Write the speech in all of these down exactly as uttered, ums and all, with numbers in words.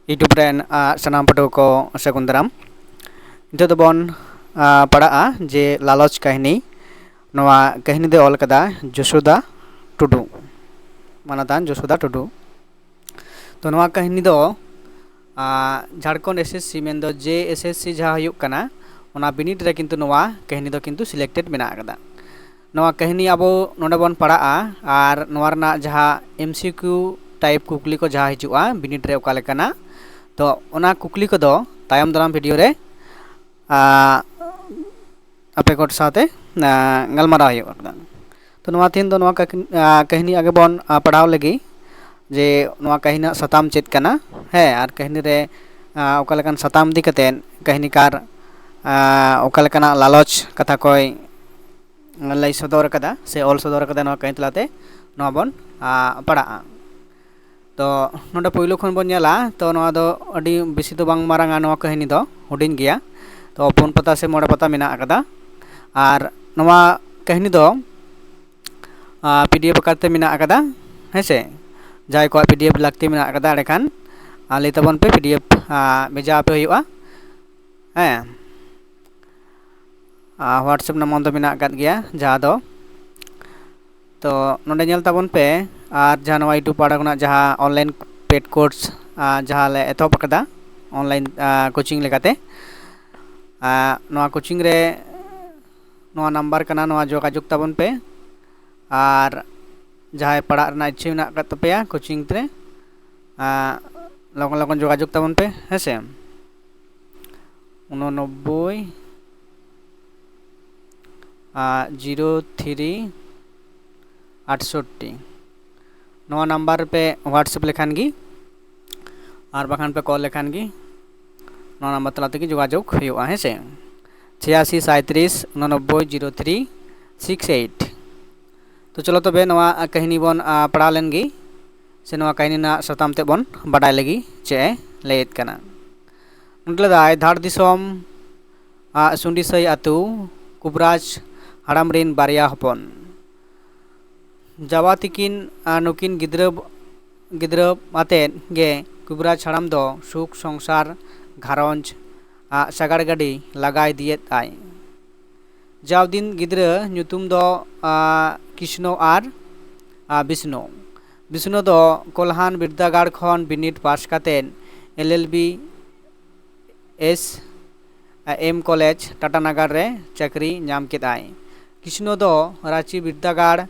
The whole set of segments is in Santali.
YouTube ᱨᱮᱱ ᱟᱨ ᱥᱟᱱᱟᱢ ᱯᱟᱹᱴᱷᱩᱣᱟᱹ ᱠᱚ ᱥᱟᱹᱜᱩᱱ ᱫᱟᱨᱟᱢ᱾ ᱱᱤᱛᱚᱜ ᱫᱚᱵᱚᱱ ᱟᱨ, ᱯᱟᱲᱦᱟᱜᱼᱟ ᱡᱮ ᱞᱟᱞᱚᱪ ᱠᱟᱹᱦᱱᱤ᱾ ᱱᱚᱣᱟ ᱠᱟᱹᱦᱱᱤ ᱫᱚ ᱚᱞ ᱠᱟᱫᱟ ᱡᱚᱥᱳᱫᱟ ᱴᱩᱰᱩ, ᱢᱟᱱᱚᱛᱟᱱ ᱡᱚᱥᱳᱫᱟ ᱴᱩᱰᱩ᱾ ᱛᱚ ᱱᱚᱣᱟ ᱠᱟᱹᱦᱱᱤ ᱫᱚ ᱟᱨ, ᱡᱷᱟᱲᱠᱷᱚᱸᱰ SSC ᱢᱮᱱᱫᱚ JSSC ᱡᱟᱦᱟᱸ ᱦᱩᱭᱩᱜ ᱠᱟᱱᱟ, ᱚᱱᱟ ᱵᱤᱱᱤᱰ ᱨᱮ ᱠᱤᱱᱛᱩ ᱱᱚᱣᱟ ᱠᱟᱹᱦᱱᱤ ᱫᱚ ᱠᱤᱱᱛᱩ selected ᱢᱮᱱᱟᱜ ᱟᱠᱟᱫᱟ᱾ ᱱᱚᱣᱟ ᱠᱟᱹᱦᱱᱤ ᱟᱵᱚ ᱱᱚᱰᱮ ᱵᱚᱱ ᱯᱟᱲᱦᱟᱜᱼᱟ ᱟᱨ ᱱᱚᱣᱟ ᱨᱮᱱᱟᱜ ᱡᱟᱦᱟᱸ MCQ type ᱠᱩᱠᱞᱤ ᱠᱚ ᱡᱟᱦᱟᱸ ᱦᱤᱡᱩᱜᱼᱟ ᱵᱤᱱᱤᱰ ᱨᱮ ᱚᱠᱟ ᱞᱮᱠᱟᱱᱟᱜ, ᱛᱚ ᱚᱱᱟ ᱠᱩᱠᱞᱤ ᱠᱚᱫᱚ ᱛᱟᱭᱚᱢ ᱫᱟᱨᱟᱢ ᱵᱷᱤᱰᱤᱭᱳ ᱨᱮ ᱟᱨ, ᱟᱯᱮ ᱠᱚ ᱥᱟᱶᱛᱮ ᱟᱨ, ᱜᱟᱞᱢᱟᱨᱟᱣ ᱦᱩᱭᱩᱜ ᱠᱟᱱᱟ᱾ ᱛᱚ ᱱᱚᱣᱟ ᱛᱮᱦᱮᱧ ᱫᱚ ᱱᱚᱣᱟ ᱠᱟᱹᱦᱱᱤ ᱟᱜᱮ ᱵᱚᱱ ᱟᱨ, ᱯᱟᱲᱦᱟᱣ ᱞᱟᱹᱜᱤᱫ ᱡᱮ ᱱᱚᱣᱟ ᱠᱟᱹᱦᱱᱤ ᱨᱮᱱᱟᱜ ᱥᱟᱛᱟᱢ ᱪᱮᱫ ᱠᱟᱱᱟ, ᱦᱮᱸ, ᱟᱨ ᱠᱟᱹᱦᱱᱤ ᱨᱮ ᱟᱨ, ᱚᱠᱟ ᱞᱮᱠᱟᱱ ᱥᱟᱛᱟᱢ ᱤᱫᱤ ᱠᱟᱛᱮᱫ ᱠᱟᱹᱦᱱᱤᱠᱟᱨ ᱟᱨ, ᱚᱠᱟ ᱞᱮᱠᱟᱱᱟᱜ ᱞᱟᱞᱚᱪ ᱠᱟᱛᱷᱟ ᱠᱚᱭ ᱞᱟᱹᱭ ᱥᱚᱫᱚᱨ ᱠᱟᱫᱟ ᱥᱮ ᱚᱞ ᱥᱚᱫᱚᱨ ᱠᱟᱫᱟ ᱱᱚᱣᱟ ᱠᱟᱹᱦᱱᱤ ᱛᱟᱞᱟᱛᱮ, ᱱᱚᱣᱟ ᱵᱚᱱ ᱟᱨ, ᱯᱟᱲᱦᱟᱜᱼᱟ᱾ ᱛᱚ ᱱᱚᱰᱮ ᱯᱳᱭᱞᱳ ᱠᱷᱚᱱ ᱵᱚᱱ ᱧᱮᱞᱟ, ᱛᱚ ᱱᱚᱣᱟ ᱫᱚ ᱟᱹᱰᱤ ᱵᱮᱥᱤ ᱫᱚ ᱵᱟᱝ ᱢᱟᱨᱟᱝᱟ, ᱱᱚᱣᱟ ᱠᱟᱹᱦᱱᱤ ᱫᱚ ᱦᱩᱰᱤᱧ ᱜᱮᱭᱟ᱾ ᱛᱚ ᱯᱩᱱ ᱯᱟᱛᱟ ᱥᱮ ᱢᱚᱬᱮ ᱯᱟᱛᱟ ᱢᱮᱱᱟᱜ ᱟᱠᱟᱫᱟ᱾ ᱟᱨ ᱱᱚᱣᱟ ᱠᱟᱹᱦᱱᱤ ᱫᱚ PDF ᱟᱠᱟᱨ ᱛᱮ ᱢᱮᱱᱟᱜ ᱟᱠᱟᱫᱟ, ᱦᱮᱸ ᱥᱮ᱾ ᱡᱟᱦᱟᱸᱭ ᱠᱚᱣᱟᱜ PDF ᱞᱟᱹᱠᱛᱤ ᱢᱮᱱᱟᱜ ᱟᱠᱟᱫᱟ, ᱮᱸᱰᱮᱠᱷᱟᱱ ᱟᱨ, ᱞᱟᱹᱭ ᱛᱟᱵᱚᱱ ᱯᱮ, PDF ᱟᱨ, ᱵᱷᱮᱡᱟ ᱟᱯᱮ ᱦᱩᱭᱩᱜᱼᱟ, ᱦᱮᱸ᱾ ᱟᱨ WhatsApp ᱱᱟᱢᱵᱟᱨ ᱫᱚ ᱢᱮᱱᱟᱜ ᱟᱠᱟᱫ ᱜᱮᱭᱟ, ᱡᱟᱦᱟᱸ ᱫᱚ, ᱛᱚ ᱱᱚᱰᱮ ᱧᱮᱞ ᱛᱟᱵᱚᱱ ᱯᱮ, ᱟᱨ ᱡᱟᱦᱟᱸ ᱱᱚᱣᱟ YouTube ᱯᱟᱦᱴᱟ ᱠᱷᱚᱱᱟᱜ ᱡᱟᱦᱟᱸ online paid course, ᱟᱨ ᱡᱟᱦᱟᱸ ᱞᱮ ᱮᱛᱚᱦᱚᱵ ᱟᱠᱟᱫᱟ online ᱟᱨ, coaching ᱞᱮᱠᱟᱛᱮ, ᱟᱨ ᱱᱚᱣᱟ coaching ᱨᱮ ᱱᱚᱣᱟ ᱱᱟᱢᱵᱟᱨ ᱠᱟᱱᱟ, ᱱᱚᱣᱟ ᱡᱳᱜᱟᱡᱳᱜᱽ ᱛᱟᱵᱚᱱ ᱯᱮ᱾ ᱟᱨ ᱡᱟᱦᱟᱸᱭ ᱯᱟᱲᱦᱟᱜ ᱨᱮᱱᱟᱜ ᱤᱪᱪᱷᱟᱹ ᱢᱮᱱᱟᱜ ᱟᱠᱟᱫ ᱛᱟᱯᱮᱭᱟ coaching ᱨᱮ, ᱟᱨ ᱞᱚᱜᱚᱱ ᱞᱚᱜᱚᱱ ᱡᱳᱜᱟᱡᱳᱜᱽ ᱛᱟᱵᱚᱱ ᱯᱮ, ᱦᱮᱸ ᱥᱮ᱾ ᱩᱱᱚᱱᱚᱵᱵᱳᱭ ᱟᱨ, ᱡᱤᱨᱳ ᱛᱷᱨᱤ ᱟᱴᱥᱚᱴᱴᱤ, ᱱᱚᱣᱟ ᱱᱟᱢᱵᱟᱨ ᱨᱮᱯᱮ WhatsApp ᱞᱮᱠᱷᱟᱱ ᱜᱮ, ᱟᱨ ᱵᱟᱠᱷᱟᱱ ᱯᱮ call ᱞᱮᱠᱷᱟᱱ ᱜᱮ, ᱱᱚᱣᱟ ᱱᱟᱢᱵᱟᱨ ᱛᱟᱞᱟ ᱛᱮᱜᱮ ᱡᱳᱜᱟᱡᱳᱜᱽ ᱦᱩᱭᱩᱜᱼᱟ, ᱦᱮᱸ ᱥᱮ᱾ ᱪᱷᱤᱭᱟᱥᱤ ᱥᱟᱸᱭᱛᱨᱤᱥ ᱩᱱᱚᱱᱚᱵᱵᱳᱭ ᱡᱤᱨᱳ ᱛᱷᱨᱤ ᱥᱤᱠᱥ ᱮᱭᱤᱴ᱾ ᱛᱚ ᱪᱚᱞᱚ ᱛᱚᱵᱮ ᱱᱚᱣᱟ ᱠᱟᱹᱦᱱᱤ ᱵᱚᱱ ᱟᱨ, ᱯᱟᱲᱦᱟᱣ ᱞᱮᱱ ᱜᱮ, ᱥᱮ ᱱᱚᱣᱟ ᱠᱟᱹᱦᱱᱤ ᱨᱮᱱᱟᱜ ᱥᱟᱛᱟᱢ ᱛᱮᱫ ᱵᱚᱱ ᱵᱟᱰᱟᱭ ᱞᱟᱹᱜᱤᱫ ᱪᱮᱫ ᱮ ᱞᱟᱹᱭᱮᱫ ᱠᱟᱱᱟ᱾ ᱱᱚᱰᱮ ᱞᱟᱹᱭᱫᱟᱭ, ᱫᱷᱟᱲ ᱫᱤᱥᱚᱢ ᱟᱨ, ᱥᱩᱸᱰᱤᱥᱟᱹᱭ ᱟᱹᱛᱩ, ᱠᱩᱵᱨᱟᱡᱽ ᱦᱟᱲᱟᱢ ᱨᱤᱱ ᱵᱟᱨᱭᱟ ᱦᱚᱯᱚᱱ᱾ ᱡᱟᱣᱟ ᱛᱤᱠᱤᱱ ᱟᱨ, ᱱᱩᱠᱤᱱ ᱜᱤᱫᱽᱨᱟᱹ, ᱜᱤᱫᱽᱨᱟᱹ ᱟᱛᱮᱫ ᱜᱮ ᱠᱩᱵᱨᱟᱡᱽ ᱦᱟᱲᱟᱢ ᱫᱚ ᱥᱩᱠ ᱥᱚᱝᱥᱟᱨ ᱜᱷᱟᱨᱚᱸᱡᱽ ᱟᱜ ᱥᱟᱜᱟᱲ ᱜᱟᱹᱰᱤ ᱞᱟᱜᱟ ᱤᱫᱤᱭᱮᱫ ᱟᱭ᱾ ᱡᱟᱣ ᱫᱤᱱ ᱜᱤᱫᱽᱨᱟᱹ ᱧᱩᱛᱩᱢ ᱫᱚ, ᱟ, ᱠᱨᱤᱥᱱᱚ ᱟᱨ, ᱟ, ᱵᱤᱥᱱᱩ᱾ ᱵᱤᱥᱱᱩ ᱫᱚ ᱠᱚᱞᱦᱟᱱ ᱵᱤᱨᱫᱟᱹᱜᱟᱲ ᱠᱷᱚᱱ ᱵᱤᱱᱤᱰ ᱯᱟᱥ ᱠᱟᱛᱮ L L B S M college ᱴᱟᱴᱟᱱᱟᱜᱟᱨ ᱨᱮ ᱪᱟᱹᱠᱨᱤ ᱧᱟᱢ ᱠᱮᱫᱟᱭ᱾ ᱠᱨᱤᱥᱱᱚ ᱫᱚ ᱨᱟᱸᱪᱤ ᱵᱤᱨᱫᱟᱹᱜᱟᱲ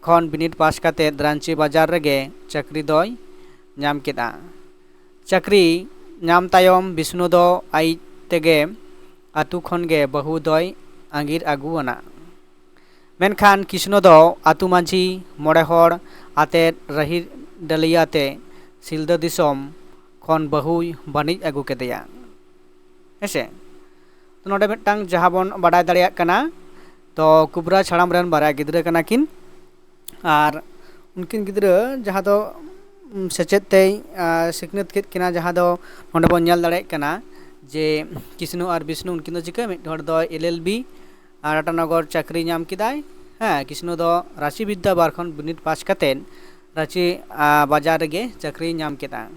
ᱠᱷᱚᱱ ᱵᱤᱱᱤᱰ ᱯᱟᱥ ᱠᱟᱛᱮ ᱨᱟᱸᱪᱤ ᱵᱟᱡᱟᱨ ᱨᱮᱜᱮ ᱪᱟᱹᱠᱨᱤ ᱫᱚᱭ ᱧᱟᱢ ᱠᱮᱫᱟ᱾ ᱪᱟᱹᱠᱨᱤ ᱧᱟᱢ ᱛᱟᱭᱚᱢ ᱵᱤᱥᱱᱩ ᱫᱚ ᱟᱡ ᱛᱮᱜᱮ ᱟᱹᱛᱩ ᱠᱷᱚᱱ ᱜᱮ ᱵᱟᱹᱦᱩ ᱫᱚᱭ ᱟᱸᱜᱤᱨ ᱟᱹᱜᱩ ᱟᱱᱟ᱾ ᱢᱮᱱᱠᱷᱟᱱ ᱠᱨᱤᱥᱱᱚ ᱫᱚ ᱟᱹᱛᱩ ᱢᱟᱹᱡᱷᱤ ᱢᱚᱬᱮ ᱦᱚᱲ ᱟᱛᱮᱫ ᱨᱟᱹᱦᱤ ᱰᱟᱹᱞᱤᱭᱟᱹ ᱛᱮ ᱥᱤᱞᱫᱟᱹ ᱫᱤᱥᱚᱢ ᱠᱷᱚᱱ ᱵᱟᱹᱦᱩᱭ ᱵᱟᱹᱱᱤᱡ ᱟᱹᱜᱩ ᱠᱮᱫᱮᱭᱟ᱾ ᱦᱮᱸᱥᱮ? ᱛᱚ, ᱱᱚᱰᱮ ᱢᱤᱫᱴᱟᱝ ᱡᱟᱦᱟᱸ ᱵᱚᱱ ᱵᱟᱰᱟᱭ ᱫᱟᱲᱮᱭᱟᱜ ᱠᱟᱱᱟ, ᱛᱚ, ᱠᱩᱵᱨᱟᱡᱽ ᱦᱟᱲᱟᱢ ᱨᱮᱱ ᱵᱟᱨᱭᱟ ᱜᱤᱫᱽᱨᱟᱹ ᱠᱟᱱᱟ ᱠᱤᱱ᱾ ᱟᱨ ᱩᱱᱠᱤᱱ ᱜᱤᱫᱽᱨᱟᱹ ᱡᱟᱦᱟᱸ ᱫᱚ, ᱩᱢ, ᱥᱮᱪᱮᱫ ᱛᱮᱭ, ᱟ, ᱥᱤᱠᱷᱱᱟᱹᱛ ᱠᱮᱫ ᱠᱤᱱᱟ, ᱡᱟᱦᱟᱸ ᱫᱚ ᱱᱚᱰᱮ ᱵᱚᱱ ᱧᱮᱞ ᱫᱟᱲᱮᱭᱟᱜ ᱠᱟᱱᱟ ᱡᱮ ᱠᱨᱤᱥᱱᱚ ᱟᱨ ᱵᱤᱥᱱᱩ ᱩᱱᱠᱤᱱ ᱫᱚ ᱪᱤᱠᱟᱹ, ᱢᱤᱫ ᱦᱚᱲ ᱫᱚ L L B R Tatanagar ᱪᱟᱹᱠᱨᱤ ᱧᱟᱢ ᱠᱮᱫᱟᱭ᱾ ᱦᱮᱸ, ᱠᱨᱤᱥᱱᱚ ᱫᱚ ᱨᱟᱸᱪᱤ ᱵᱤᱫᱽᱫᱟᱹᱜᱟᱲ ᱠᱷᱚᱱ ᱵᱤᱱᱤᱰ ᱯᱟᱥ ᱠᱟᱛᱮᱫ ᱨᱟᱸᱪᱤ, ᱟ, ᱵᱟᱡᱟᱨ ᱨᱮᱜᱮ ᱪᱟᱹᱠᱨᱤ ᱧᱟᱢ ᱠᱮᱫᱟ᱾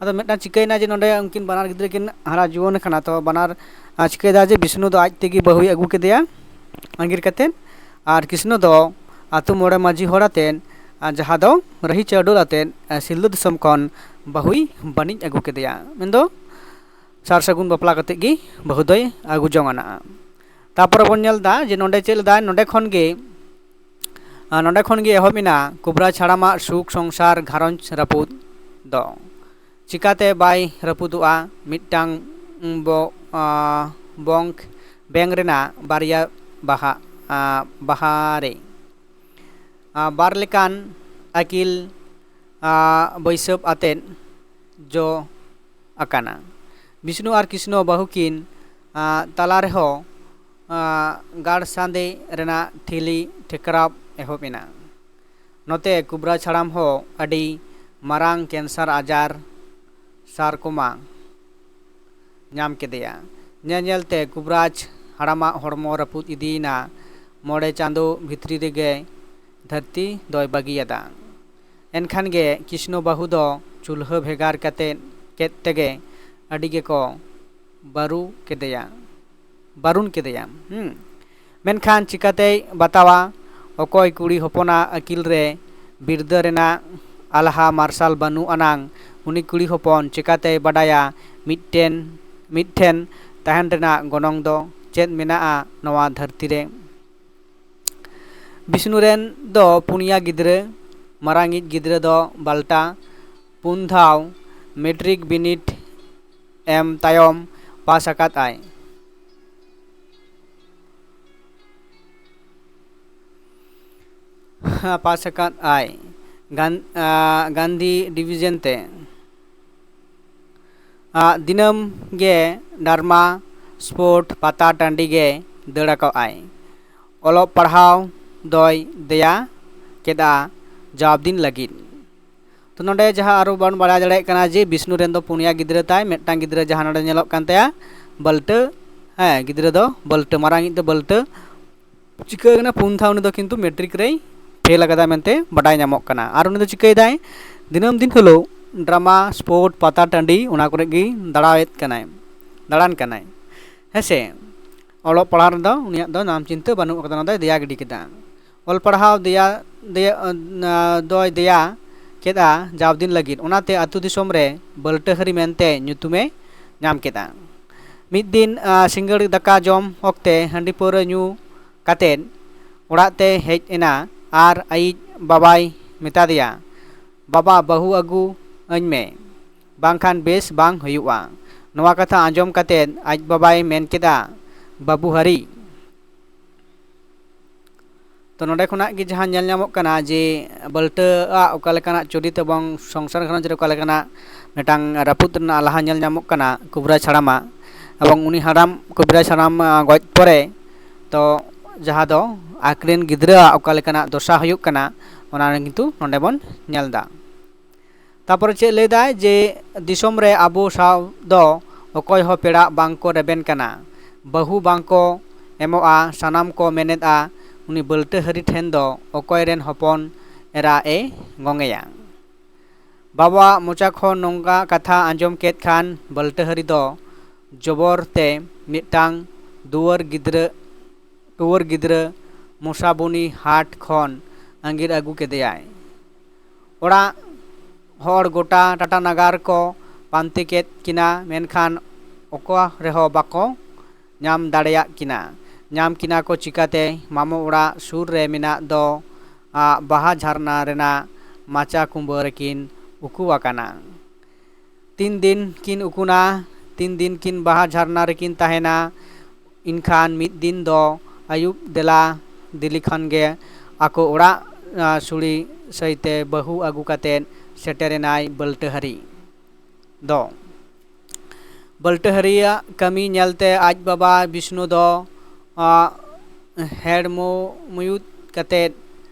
ᱟᱫᱚ ᱢᱤᱫᱴᱟᱝ ᱪᱤᱠᱟᱹᱭᱮᱱᱟ ᱡᱮ ᱱᱚᱰᱮ ᱩᱱᱠᱤᱱ ᱵᱟᱱᱟᱨ ᱜᱤᱫᱽᱨᱟᱹ ᱠᱤᱱ ᱦᱟᱨᱟ ᱡᱩᱣᱟᱹᱱ ᱟᱠᱟᱱᱟ, ᱛᱚ ᱵᱟᱱᱟᱨ, ᱟ, ᱪᱤᱠᱟᱹᱭᱮᱫᱟ ᱡᱮ ᱵᱤᱥᱱᱩ ᱫᱚ ᱟᱡ ᱛᱮᱜᱮ ᱵᱟᱹᱦᱩᱭ ᱟᱹᱜᱩ ᱠᱮᱫᱮᱭᱟ ᱟᱸᱜᱤᱨ ᱠᱟᱛᱮᱫ, ᱟᱨ ᱠᱨᱤᱥᱱᱚ ᱫᱚ ᱟᱹᱛᱩ ᱢᱚᱬᱮ ᱢᱟᱹᱡᱷᱤ ᱦᱚᱲ ᱟᱛᱮᱫ, ᱟ, ᱡᱟᱦᱟᱸ ᱫᱚ ᱨᱟᱹᱦᱤ ᱪᱟᱹᱰᱩᱞ ᱟᱛᱮᱫ, ᱟ, ᱥᱤᱞᱫᱟᱹ ᱫᱤᱥᱚᱢ ᱠᱷᱚᱱ ᱵᱟᱹᱦᱩᱭ ᱵᱟᱹᱱᱤᱡ ᱟᱹᱜᱩ ᱠᱮᱫᱮᱭᱟ, ᱢᱮᱱᱫᱚ ᱥᱟᱨ ᱥᱟᱹᱜᱩᱱ ᱵᱟᱯᱞᱟ ᱠᱟᱛᱮᱫ ᱜᱮ ᱵᱟᱹᱦᱩ ᱫᱚᱭ ᱟᱹᱜᱩ ᱡᱚᱝ ᱟᱱᱟ᱾ ᱛᱟᱨᱯᱚᱨᱮ ᱵᱚᱱ ᱧᱮᱞ ᱮᱫᱟ ᱡᱮ ᱱᱚᱰᱮ ᱪᱮᱫ ᱞᱮᱫᱟᱭ, ᱱᱚᱰᱮ ᱠᱷᱚᱱ ᱜᱮ, ᱟᱨ ᱱᱚᱰᱮ ᱠᱷᱚᱱ ᱜᱮ ᱮᱦᱚᱵ ᱮᱱᱟ ᱠᱩᱵᱨᱟᱡᱽ ᱦᱟᱲᱟᱢᱟᱜ ᱥᱩᱠ ᱥᱚᱝᱥᱟᱨ ᱜᱷᱟᱨᱚᱸᱡᱽ ᱨᱟᱹᱯᱩᱫ ᱫᱚ᱾ ᱪᱤᱠᱟᱛᱮ ᱵᱟᱭ ᱨᱟᱹᱯᱩᱫᱚᱜᱼᱟ? ᱢᱤᱫᱴᱟᱝ ᱵᱚ-, ᱟ, ᱵᱚᱝᱠ ᱵᱮᱝ ᱨᱮᱱᱟᱜ ᱵᱟᱨᱭᱟ ᱵᱟᱦᱟ, ᱟ, ᱵᱟᱦᱟ ᱨᱮ, ᱟ, ᱵᱟᱨ ᱞᱮᱠᱟᱱ ᱟᱹᱠᱤᱞ, ᱟ, ᱵᱟᱹᱭᱥᱟᱹᱵ ᱟᱛᱮᱫ ᱡᱚ ᱟᱠᱟᱱᱟ᱾ ᱵᱤᱥᱱᱩ ᱟᱨ ᱠᱨᱤᱥᱱᱚ ᱵᱟᱹᱦᱩ ᱠᱤᱱ, ᱟ, ᱛᱟᱞᱟ ᱨᱮᱦᱚᱸ, ᱟ, ᱜᱟᱲ ᱥᱟᱸᱫᱮ ᱨᱮᱱᱟᱜ ᱴᱷᱤᱞᱤ ᱴᱷᱮᱠᱨᱟᱵ ᱮᱦᱚᱵ ᱮᱱᱟ᱾ ᱱᱚᱛᱮ ᱠᱩᱵᱨᱟᱡᱽ ᱦᱟᱲᱟᱢ ᱦᱚᱸ ᱟᱹᱰᱤ ᱢᱟᱨᱟᱝ ᱠᱮᱱᱥᱟᱨ ᱟᱡᱟᱨ ᱥᱟᱨᱠᱳᱢᱟ ᱧᱟᱢ ᱠᱮᱫᱮᱭᱟ᱾ ᱧᱮᱞ ᱧᱮᱞᱛᱮ ᱠᱩᱵᱨᱟᱡᱽ ᱦᱟᱲᱟᱢᱟᱜ ᱦᱚᱲᱢᱚ ᱨᱟᱹᱯᱩᱫ ᱤᱫᱤᱭᱮᱱᱟ᱾ ᱢᱚᱬᱮ ᱪᱟᱸᱫᱳ ᱵᱷᱤᱛᱨᱤ ᱨᱮᱜᱮ ᱫᱷᱟᱹᱨᱛᱤ ᱫᱚᱭ ᱵᱟᱹᱜᱤᱭᱟᱫᱟ᱾ ᱮᱱᱠᱷᱟᱱ ᱜᱮ ᱠᱨᱤᱥᱱᱚ ᱵᱟᱹᱦᱩ ᱫᱚ ᱪᱩᱞᱦᱟᱹ ᱵᱷᱮᱜᱟᱨ ᱠᱟᱛᱮ ᱠᱮᱫ ᱛᱮᱜᱮ ᱟᱹᱰᱤ ᱜᱮᱠᱚ ᱵᱟᱹᱨᱩ ᱠᱮᱫᱮᱭᱟ, ᱵᱟᱨᱩᱱ ᱠᱮᱫᱮᱭᱟ᱾ ᱦᱩᱸ᱾ ᱢᱮᱱᱠᱷᱟᱱ ᱪᱤᱠᱟᱹᱛᱮᱭ ᱵᱟᱛᱟᱣᱟ? ᱚᱠᱚᱭ ᱠᱩᱲᱤ ᱦᱚᱯᱚᱱᱟᱜ ᱟᱹᱠᱤᱞ ᱨᱮ ᱵᱤᱨᱫᱟᱹ ᱨᱮᱱᱟᱜ ᱟᱞᱦᱟ ᱢᱟᱨᱥᱟᱞ ᱵᱟᱹᱱᱩᱜ ᱟᱱᱟᱝ, ᱩᱱᱤ ᱠᱩᱲᱤ ᱦᱚᱯᱚᱱ ᱪᱤᱠᱟᱹᱛᱮᱭ ᱵᱟᱰᱟᱭᱟ ᱢᱤᱫᱴᱮᱱ, ᱢᱤᱫᱴᱷᱮᱱ ᱛᱟᱦᱮᱱ ᱨᱮᱱᱟᱜ ᱜᱚᱱᱚᱝ ᱫᱚ ᱪᱮᱫ ᱢᱮᱱᱟᱜᱼᱟ ᱱᱚᱣᱟ ᱫᱷᱟᱹᱨᱛᱤ ᱨᱮ? ᱵᱤᱥᱱᱩ ᱨᱮᱱ ᱫᱚ ᱯᱩᱱᱭᱟ ᱜᱤᱫᱽᱨᱟᱹ, ᱢᱟᱨᱟᱝᱤᱡ ᱜᱤᱫᱽᱨᱟᱹ ᱫᱚ ᱵᱟᱞᱴᱟ, ᱯᱩᱱ ᱫᱷᱟᱣ ᱢᱮᱴᱨᱤᱠ ᱵᱤᱱᱤᱰ ᱮᱢ ᱛᱟᱭᱚᱢ ᱯᱟᱥ ᱟᱠᱟᱫ ᱟᱭ᱾ ᱯᱟᱥ ᱟᱠᱟᱫ ᱟᱭ ᱜᱟᱱ-, ᱟ, ᱜᱟᱱᱫᱷᱤ ᱰᱤᱵᱷᱤᱡᱚᱱ ᱛᱮ᱾ ᱟ, ᱫᱤᱱᱟᱹᱢ ᱜᱮ ᱰᱨᱟᱢᱟ, ᱥᱯᱳᱨᱴ, ᱯᱟᱛᱟ ᱴᱟᱺᱰᱤ ᱜᱮ ᱫᱟᱹᱲ ᱟᱠᱟᱫ ᱟᱭ᱾ ᱚᱞᱚᱜ ᱯᱟᱲᱦᱟᱣ ᱫᱚᱭ ᱫᱮᱭᱟ ᱠᱮᱫᱟ ᱡᱟᱣ ᱫᱤᱱ ᱞᱟᱹᱜᱤᱫ᱾ ᱛᱚ ᱱᱚᱰᱮ ᱡᱟᱦᱟᱸ ᱟᱨᱚ ᱵᱚᱱ ᱵᱟᱲᱟᱭ ᱫᱟᱲᱮᱭᱟᱜ ᱠᱟᱱᱟ ᱡᱮ ᱵᱤᱥᱱᱩ ᱨᱮᱱ ᱫᱚ ᱯᱩᱱᱭᱟ ᱜᱤᱫᱽᱨᱟᱹ ᱛᱟᱭ, ᱢᱤᱫᱴᱟᱝ ᱜᱤᱫᱽᱨᱟᱹ ᱡᱟᱦᱟᱸ ᱱᱚᱰᱮ ᱧᱮᱞᱚᱜ ᱠᱟᱱ ᱛᱟᱭᱟ ᱵᱟᱹᱞᱴᱟᱹ, ᱦᱮᱸ, ᱜᱤᱫᱽᱨᱟᱹ ᱫᱚ ᱵᱟᱹᱞᱴᱟᱹ, ᱢᱟᱨᱟᱝᱤᱡ ᱫᱚ ᱵᱟᱹᱞᱴᱟᱹ᱾ ᱪᱤᱠᱟᱹ ᱠᱟᱱᱟ, ᱯᱩᱱ ᱫᱷᱟᱣ ᱩᱱᱤ ᱫᱚ ᱠᱤᱱᱛᱩ ᱢᱮᱴᱨᱤᱠ ᱨᱮᱭ ᱯᱷᱮᱞ ᱟᱠᱟᱫᱟ ᱢᱮᱱᱛᱮ ᱵᱟᱰᱟᱭ ᱧᱟᱢᱚᱜ ᱠᱟᱱᱟ᱾ ᱟᱨ ᱩᱱᱤ ᱫᱚ ᱪᱤᱠᱟᱹᱭᱮᱫᱟᱭ, ᱫᱤᱱᱟᱹᱢ ᱫᱤᱱ ᱦᱤᱞᱳᱜ ᱰᱨᱟᱢᱟ, ᱥᱯᱳᱨᱴ, ᱯᱟᱛᱟ ᱴᱟᱺᱰᱤ, ᱚᱱᱟ ᱠᱚᱨᱮ ᱜᱮ ᱫᱟᱬᱟᱭᱮᱫ ᱠᱟᱱᱟᱭ, ᱫᱟᱬᱟᱱ ᱠᱟᱱᱟᱭ, ᱦᱮᱸ ᱥᱮ᱾ ᱚᱞᱚᱜ ᱯᱟᱲᱦᱟᱣ ᱨᱮᱫᱚ ᱩᱱᱤᱭᱟᱜ ᱫᱚ ᱱᱟᱢ ᱪᱤᱱᱛᱟᱹ ᱵᱟᱹᱱᱩᱜ ᱟᱠᱟᱫᱟ, ᱚᱱᱟ ᱫᱚᱭ ᱫᱮᱭᱟ ᱜᱤᱰᱤ ᱠᱮᱫᱟ᱾ ᱚᱞ ᱯᱟᱲᱦᱟᱣ ᱫᱮᱭᱟ, ᱫᱮᱭᱟ, ᱟᱸ, ᱫᱚᱭ ᱫᱮᱭᱟ ᱠᱮᱫᱼᱟ ᱡᱟᱣ ᱫᱤᱱ ᱞᱟᱹᱜᱤᱫ᱾ ᱚᱱᱟᱛᱮ ᱟᱹᱛᱩ ᱫᱤᱥᱚᱢ ᱨᱮ ᱵᱟᱹᱞᱴᱟᱹᱦᱟᱹᱨᱤ ᱢᱮᱱᱛᱮ ᱧᱩᱛᱩᱢᱮ ᱧᱟᱢ ᱠᱮᱫᱼᱟ᱾ ᱢᱤᱫ ᱫᱤᱱ, ᱟᱸ, ᱥᱤᱸᱜᱟᱹᱲ ᱫᱟᱠᱟ ᱡᱚᱢ ᱚᱠᱛᱮ ᱦᱟᱺᱰᱤ ᱯᱟᱹᱣᱨᱟᱹ ᱧᱩ ᱠᱟᱛᱮᱫ ᱚᱲᱟᱜ ᱛᱮ ᱦᱮᱡ ᱮᱱᱟ ᱟᱨ ᱟᱭᱤᱡ ᱵᱟᱵᱟᱭ ᱢᱮᱛᱟ ᱫᱮᱭᱟ, "ᱵᱟᱵᱟ, ᱵᱟᱹᱦᱩ ᱟᱹᱜᱩ ᱟᱹᱧ ᱢᱮ, ᱵᱟᱝᱠᱷᱟᱱ ᱵᱮᱥ ᱵᱟᱝ ᱦᱩᱭᱩᱜᱼᱟ᱾" ᱱᱚᱣᱟ ᱠᱟᱛᱷᱟ ᱟᱸᱡᱚᱢ ᱠᱟᱛᱮᱫ ᱟᱡ ᱵᱟᱵᱟᱭ ᱢᱮᱱ ᱠᱮᱫᱟ, "ᱵᱟᱹᱵᱩ ᱦᱟᱹᱨᱤ, ᱛᱚ ᱱᱚᱰᱮ ᱠᱷᱚᱱᱟᱜ ᱜᱮ ᱡᱟᱦᱟᱸ ᱧᱮᱞ ᱧᱟᱢᱚᱜ ᱠᱟᱱᱟ ᱡᱮ ᱵᱟᱹᱞᱴᱟᱹ ᱟᱜ ᱚᱠᱟ ᱞᱮᱠᱟᱱᱟᱜ ᱪᱚᱨᱤᱛ ᱮᱵᱚᱝ ᱥᱚᱝᱥᱟᱨ ᱜᱷᱟᱨᱚᱸᱡᱽ ᱨᱮ ᱚᱠᱟ ᱞᱮᱠᱟᱱᱟᱜ ᱢᱤᱫᱴᱟᱝ ᱨᱟᱹᱯᱩᱫ ᱨᱮᱱᱟᱜ ᱞᱟᱦᱟ ᱧᱮᱞ ᱧᱟᱢᱚᱜ ᱠᱟᱱᱟ ᱠᱩᱵᱨᱟᱡᱽ ᱦᱟᱲᱟᱢᱟᱜ᱾ ᱮᱵᱚᱝ ᱩᱱᱤ ᱦᱟᱲᱟᱢ, ᱠᱩᱵᱨᱟᱡᱽ ᱦᱟᱲᱟᱢ, ᱟᱸ, ᱜᱚᱡ ᱯᱚᱨᱮ ᱛᱚ ᱡᱟᱦᱟᱸ ᱫᱚ ᱟᱠᱚᱨᱮᱱ ᱜᱤᱫᱽᱨᱟᱹᱣᱟᱜ ᱚᱠᱟ ᱞᱮᱠᱟᱱᱟᱜ ᱫᱚᱥᱟ ᱦᱩᱭᱩᱜ ᱠᱟᱱᱟ, ᱚᱱᱟ ᱠᱤᱱᱛᱩ ᱱᱚᱰᱮ ᱵᱚᱱ ᱧᱮᱞ ᱮᱫᱟ᱾ ᱛᱟᱯᱚᱨᱮ ᱪᱮᱫ ᱞᱟᱹᱭ ᱫᱟᱭ ᱡᱮ ᱫᱤᱥᱚᱢ ᱨᱮ ᱟᱵᱚ ᱥᱟᱶ ᱫᱚ ᱚᱠᱚᱭ ᱦᱚᱸ ᱯᱮᱲᱟ ᱵᱟᱝ ᱠᱚ ᱨᱮᱵᱮᱱ ᱠᱟᱱᱟ, ᱵᱟᱹᱦᱩ ᱵᱟᱝ ᱠᱚ ᱮᱢᱚᱜᱼᱟ, ᱥᱟᱱᱟᱢ ᱠᱚ ᱢᱮᱱᱮᱫᱼᱟ ᱩᱱᱤ ᱵᱟᱹᱞᱴᱟᱹ ᱦᱟᱹᱨᱤ ᱴᱷᱮᱱ ᱫᱚ ᱚᱠᱚᱭ ᱨᱮᱱ ᱦᱚᱯᱚᱱ ᱮᱨᱟ ᱮ ᱜᱚᱝᱮᱭᱟ᱾ ᱵᱟᱵᱟᱣᱟᱜ ᱢᱚᱪᱟ ᱠᱷᱚᱱ ᱱᱚᱝᱠᱟ ᱠᱟᱛᱷᱟ ᱟᱸᱡᱚᱢ ᱠᱮᱫ ᱠᱷᱟᱱ ᱵᱟᱹᱞᱴᱟᱹᱦᱟᱹᱨᱤ ᱫᱚ ᱡᱚᱵᱚᱨ ᱛᱮ ᱢᱤᱫᱴᱟᱝ ᱫᱩᱣᱟᱹᱨ ᱜᱤᱫᱽᱨᱟᱹ ᱴᱩᱣᱟᱹᱨ ᱜᱤᱫᱽᱨᱟᱹ ᱢᱚᱥᱟᱵᱩᱱᱤ ᱦᱟᱴ ᱠᱷᱚᱱ ᱟᱸᱜᱤᱨ ᱟᱹᱜᱩ ᱠᱮᱫᱮᱭᱟᱭ᱾ ᱚᱲᱟᱜ ᱦᱚᱲ ᱜᱚᱴᱟ ᱴᱟᱴᱟ ᱱᱟᱜᱟᱨ ᱠᱚ ᱯᱟᱱᱛᱮ ᱠᱮᱫ ᱠᱤᱱᱟ, ᱢᱮᱱᱠᱷᱟᱱ ᱚᱠᱟ ᱨᱮᱦᱚᱸ ᱵᱟᱠᱚ ᱧᱟᱢ ᱫᱟᱲᱮᱭᱟᱜ ᱠᱤᱱᱟ᱾ ᱧᱟᱢ ᱠᱤᱱᱟ ᱠᱚ ᱪᱤᱠᱟᱹᱛᱮ? ᱢᱟᱢᱚ ᱚᱲᱟᱜ ᱥᱩᱨ ᱨᱮ ᱢᱮᱱᱟᱜ ᱫᱚ ᱟᱜ ᱵᱟᱦᱟ ᱡᱷᱟᱨᱱᱟ ᱨᱮᱱᱟᱜ ᱢᱟᱪᱟ ᱠᱩᱸᱵᱟᱹ ᱨᱮᱠᱤᱱ ᱩᱠᱩ ᱟᱠᱟᱱᱟ᱾ ᱛᱤᱱ ᱫᱤᱱ ᱠᱤᱱ ᱩᱠᱩᱱᱟ, ᱛᱤᱱ ᱫᱤᱱ ᱠᱤᱱ ᱵᱟᱦᱟ ᱡᱷᱟᱨᱱᱟ ᱨᱮᱠᱤᱱ ᱛᱟᱦᱮᱱᱟ᱾ ᱮᱱᱠᱷᱟᱱ ᱢᱤᱫ ᱫᱤᱱ ᱫᱚ ᱟᱹᱭᱩᱵ ᱫᱮᱞᱟ ᱫᱤᱞᱤ ᱠᱷᱟᱱ ᱜᱮ ᱟᱠᱚ ᱚᱲᱟᱜ ᱥᱩᱲᱤ ᱥᱟᱹᱭᱛᱮ ᱵᱟᱹᱦᱩ ᱟᱹᱜᱩ ᱠᱟᱛᱮᱫ ᱥᱮᱴᱮᱨᱮᱱᱟᱭ ᱵᱟᱹᱞᱴᱟᱹᱦᱟᱹᱨᱤ ᱫᱚ᱾ ᱵᱟᱹᱞᱴᱟᱹᱦᱟᱹᱨᱤᱭᱟᱜ ᱠᱟᱹᱢᱤ ᱧᱮᱞᱛᱮ ᱟᱡ ᱵᱟᱵᱟ ᱵᱤᱥᱱᱩ ᱫᱚ ᱦᱮᱲᱢᱚ ᱢᱩᱭᱩᱫ ᱠᱟᱛᱮᱫ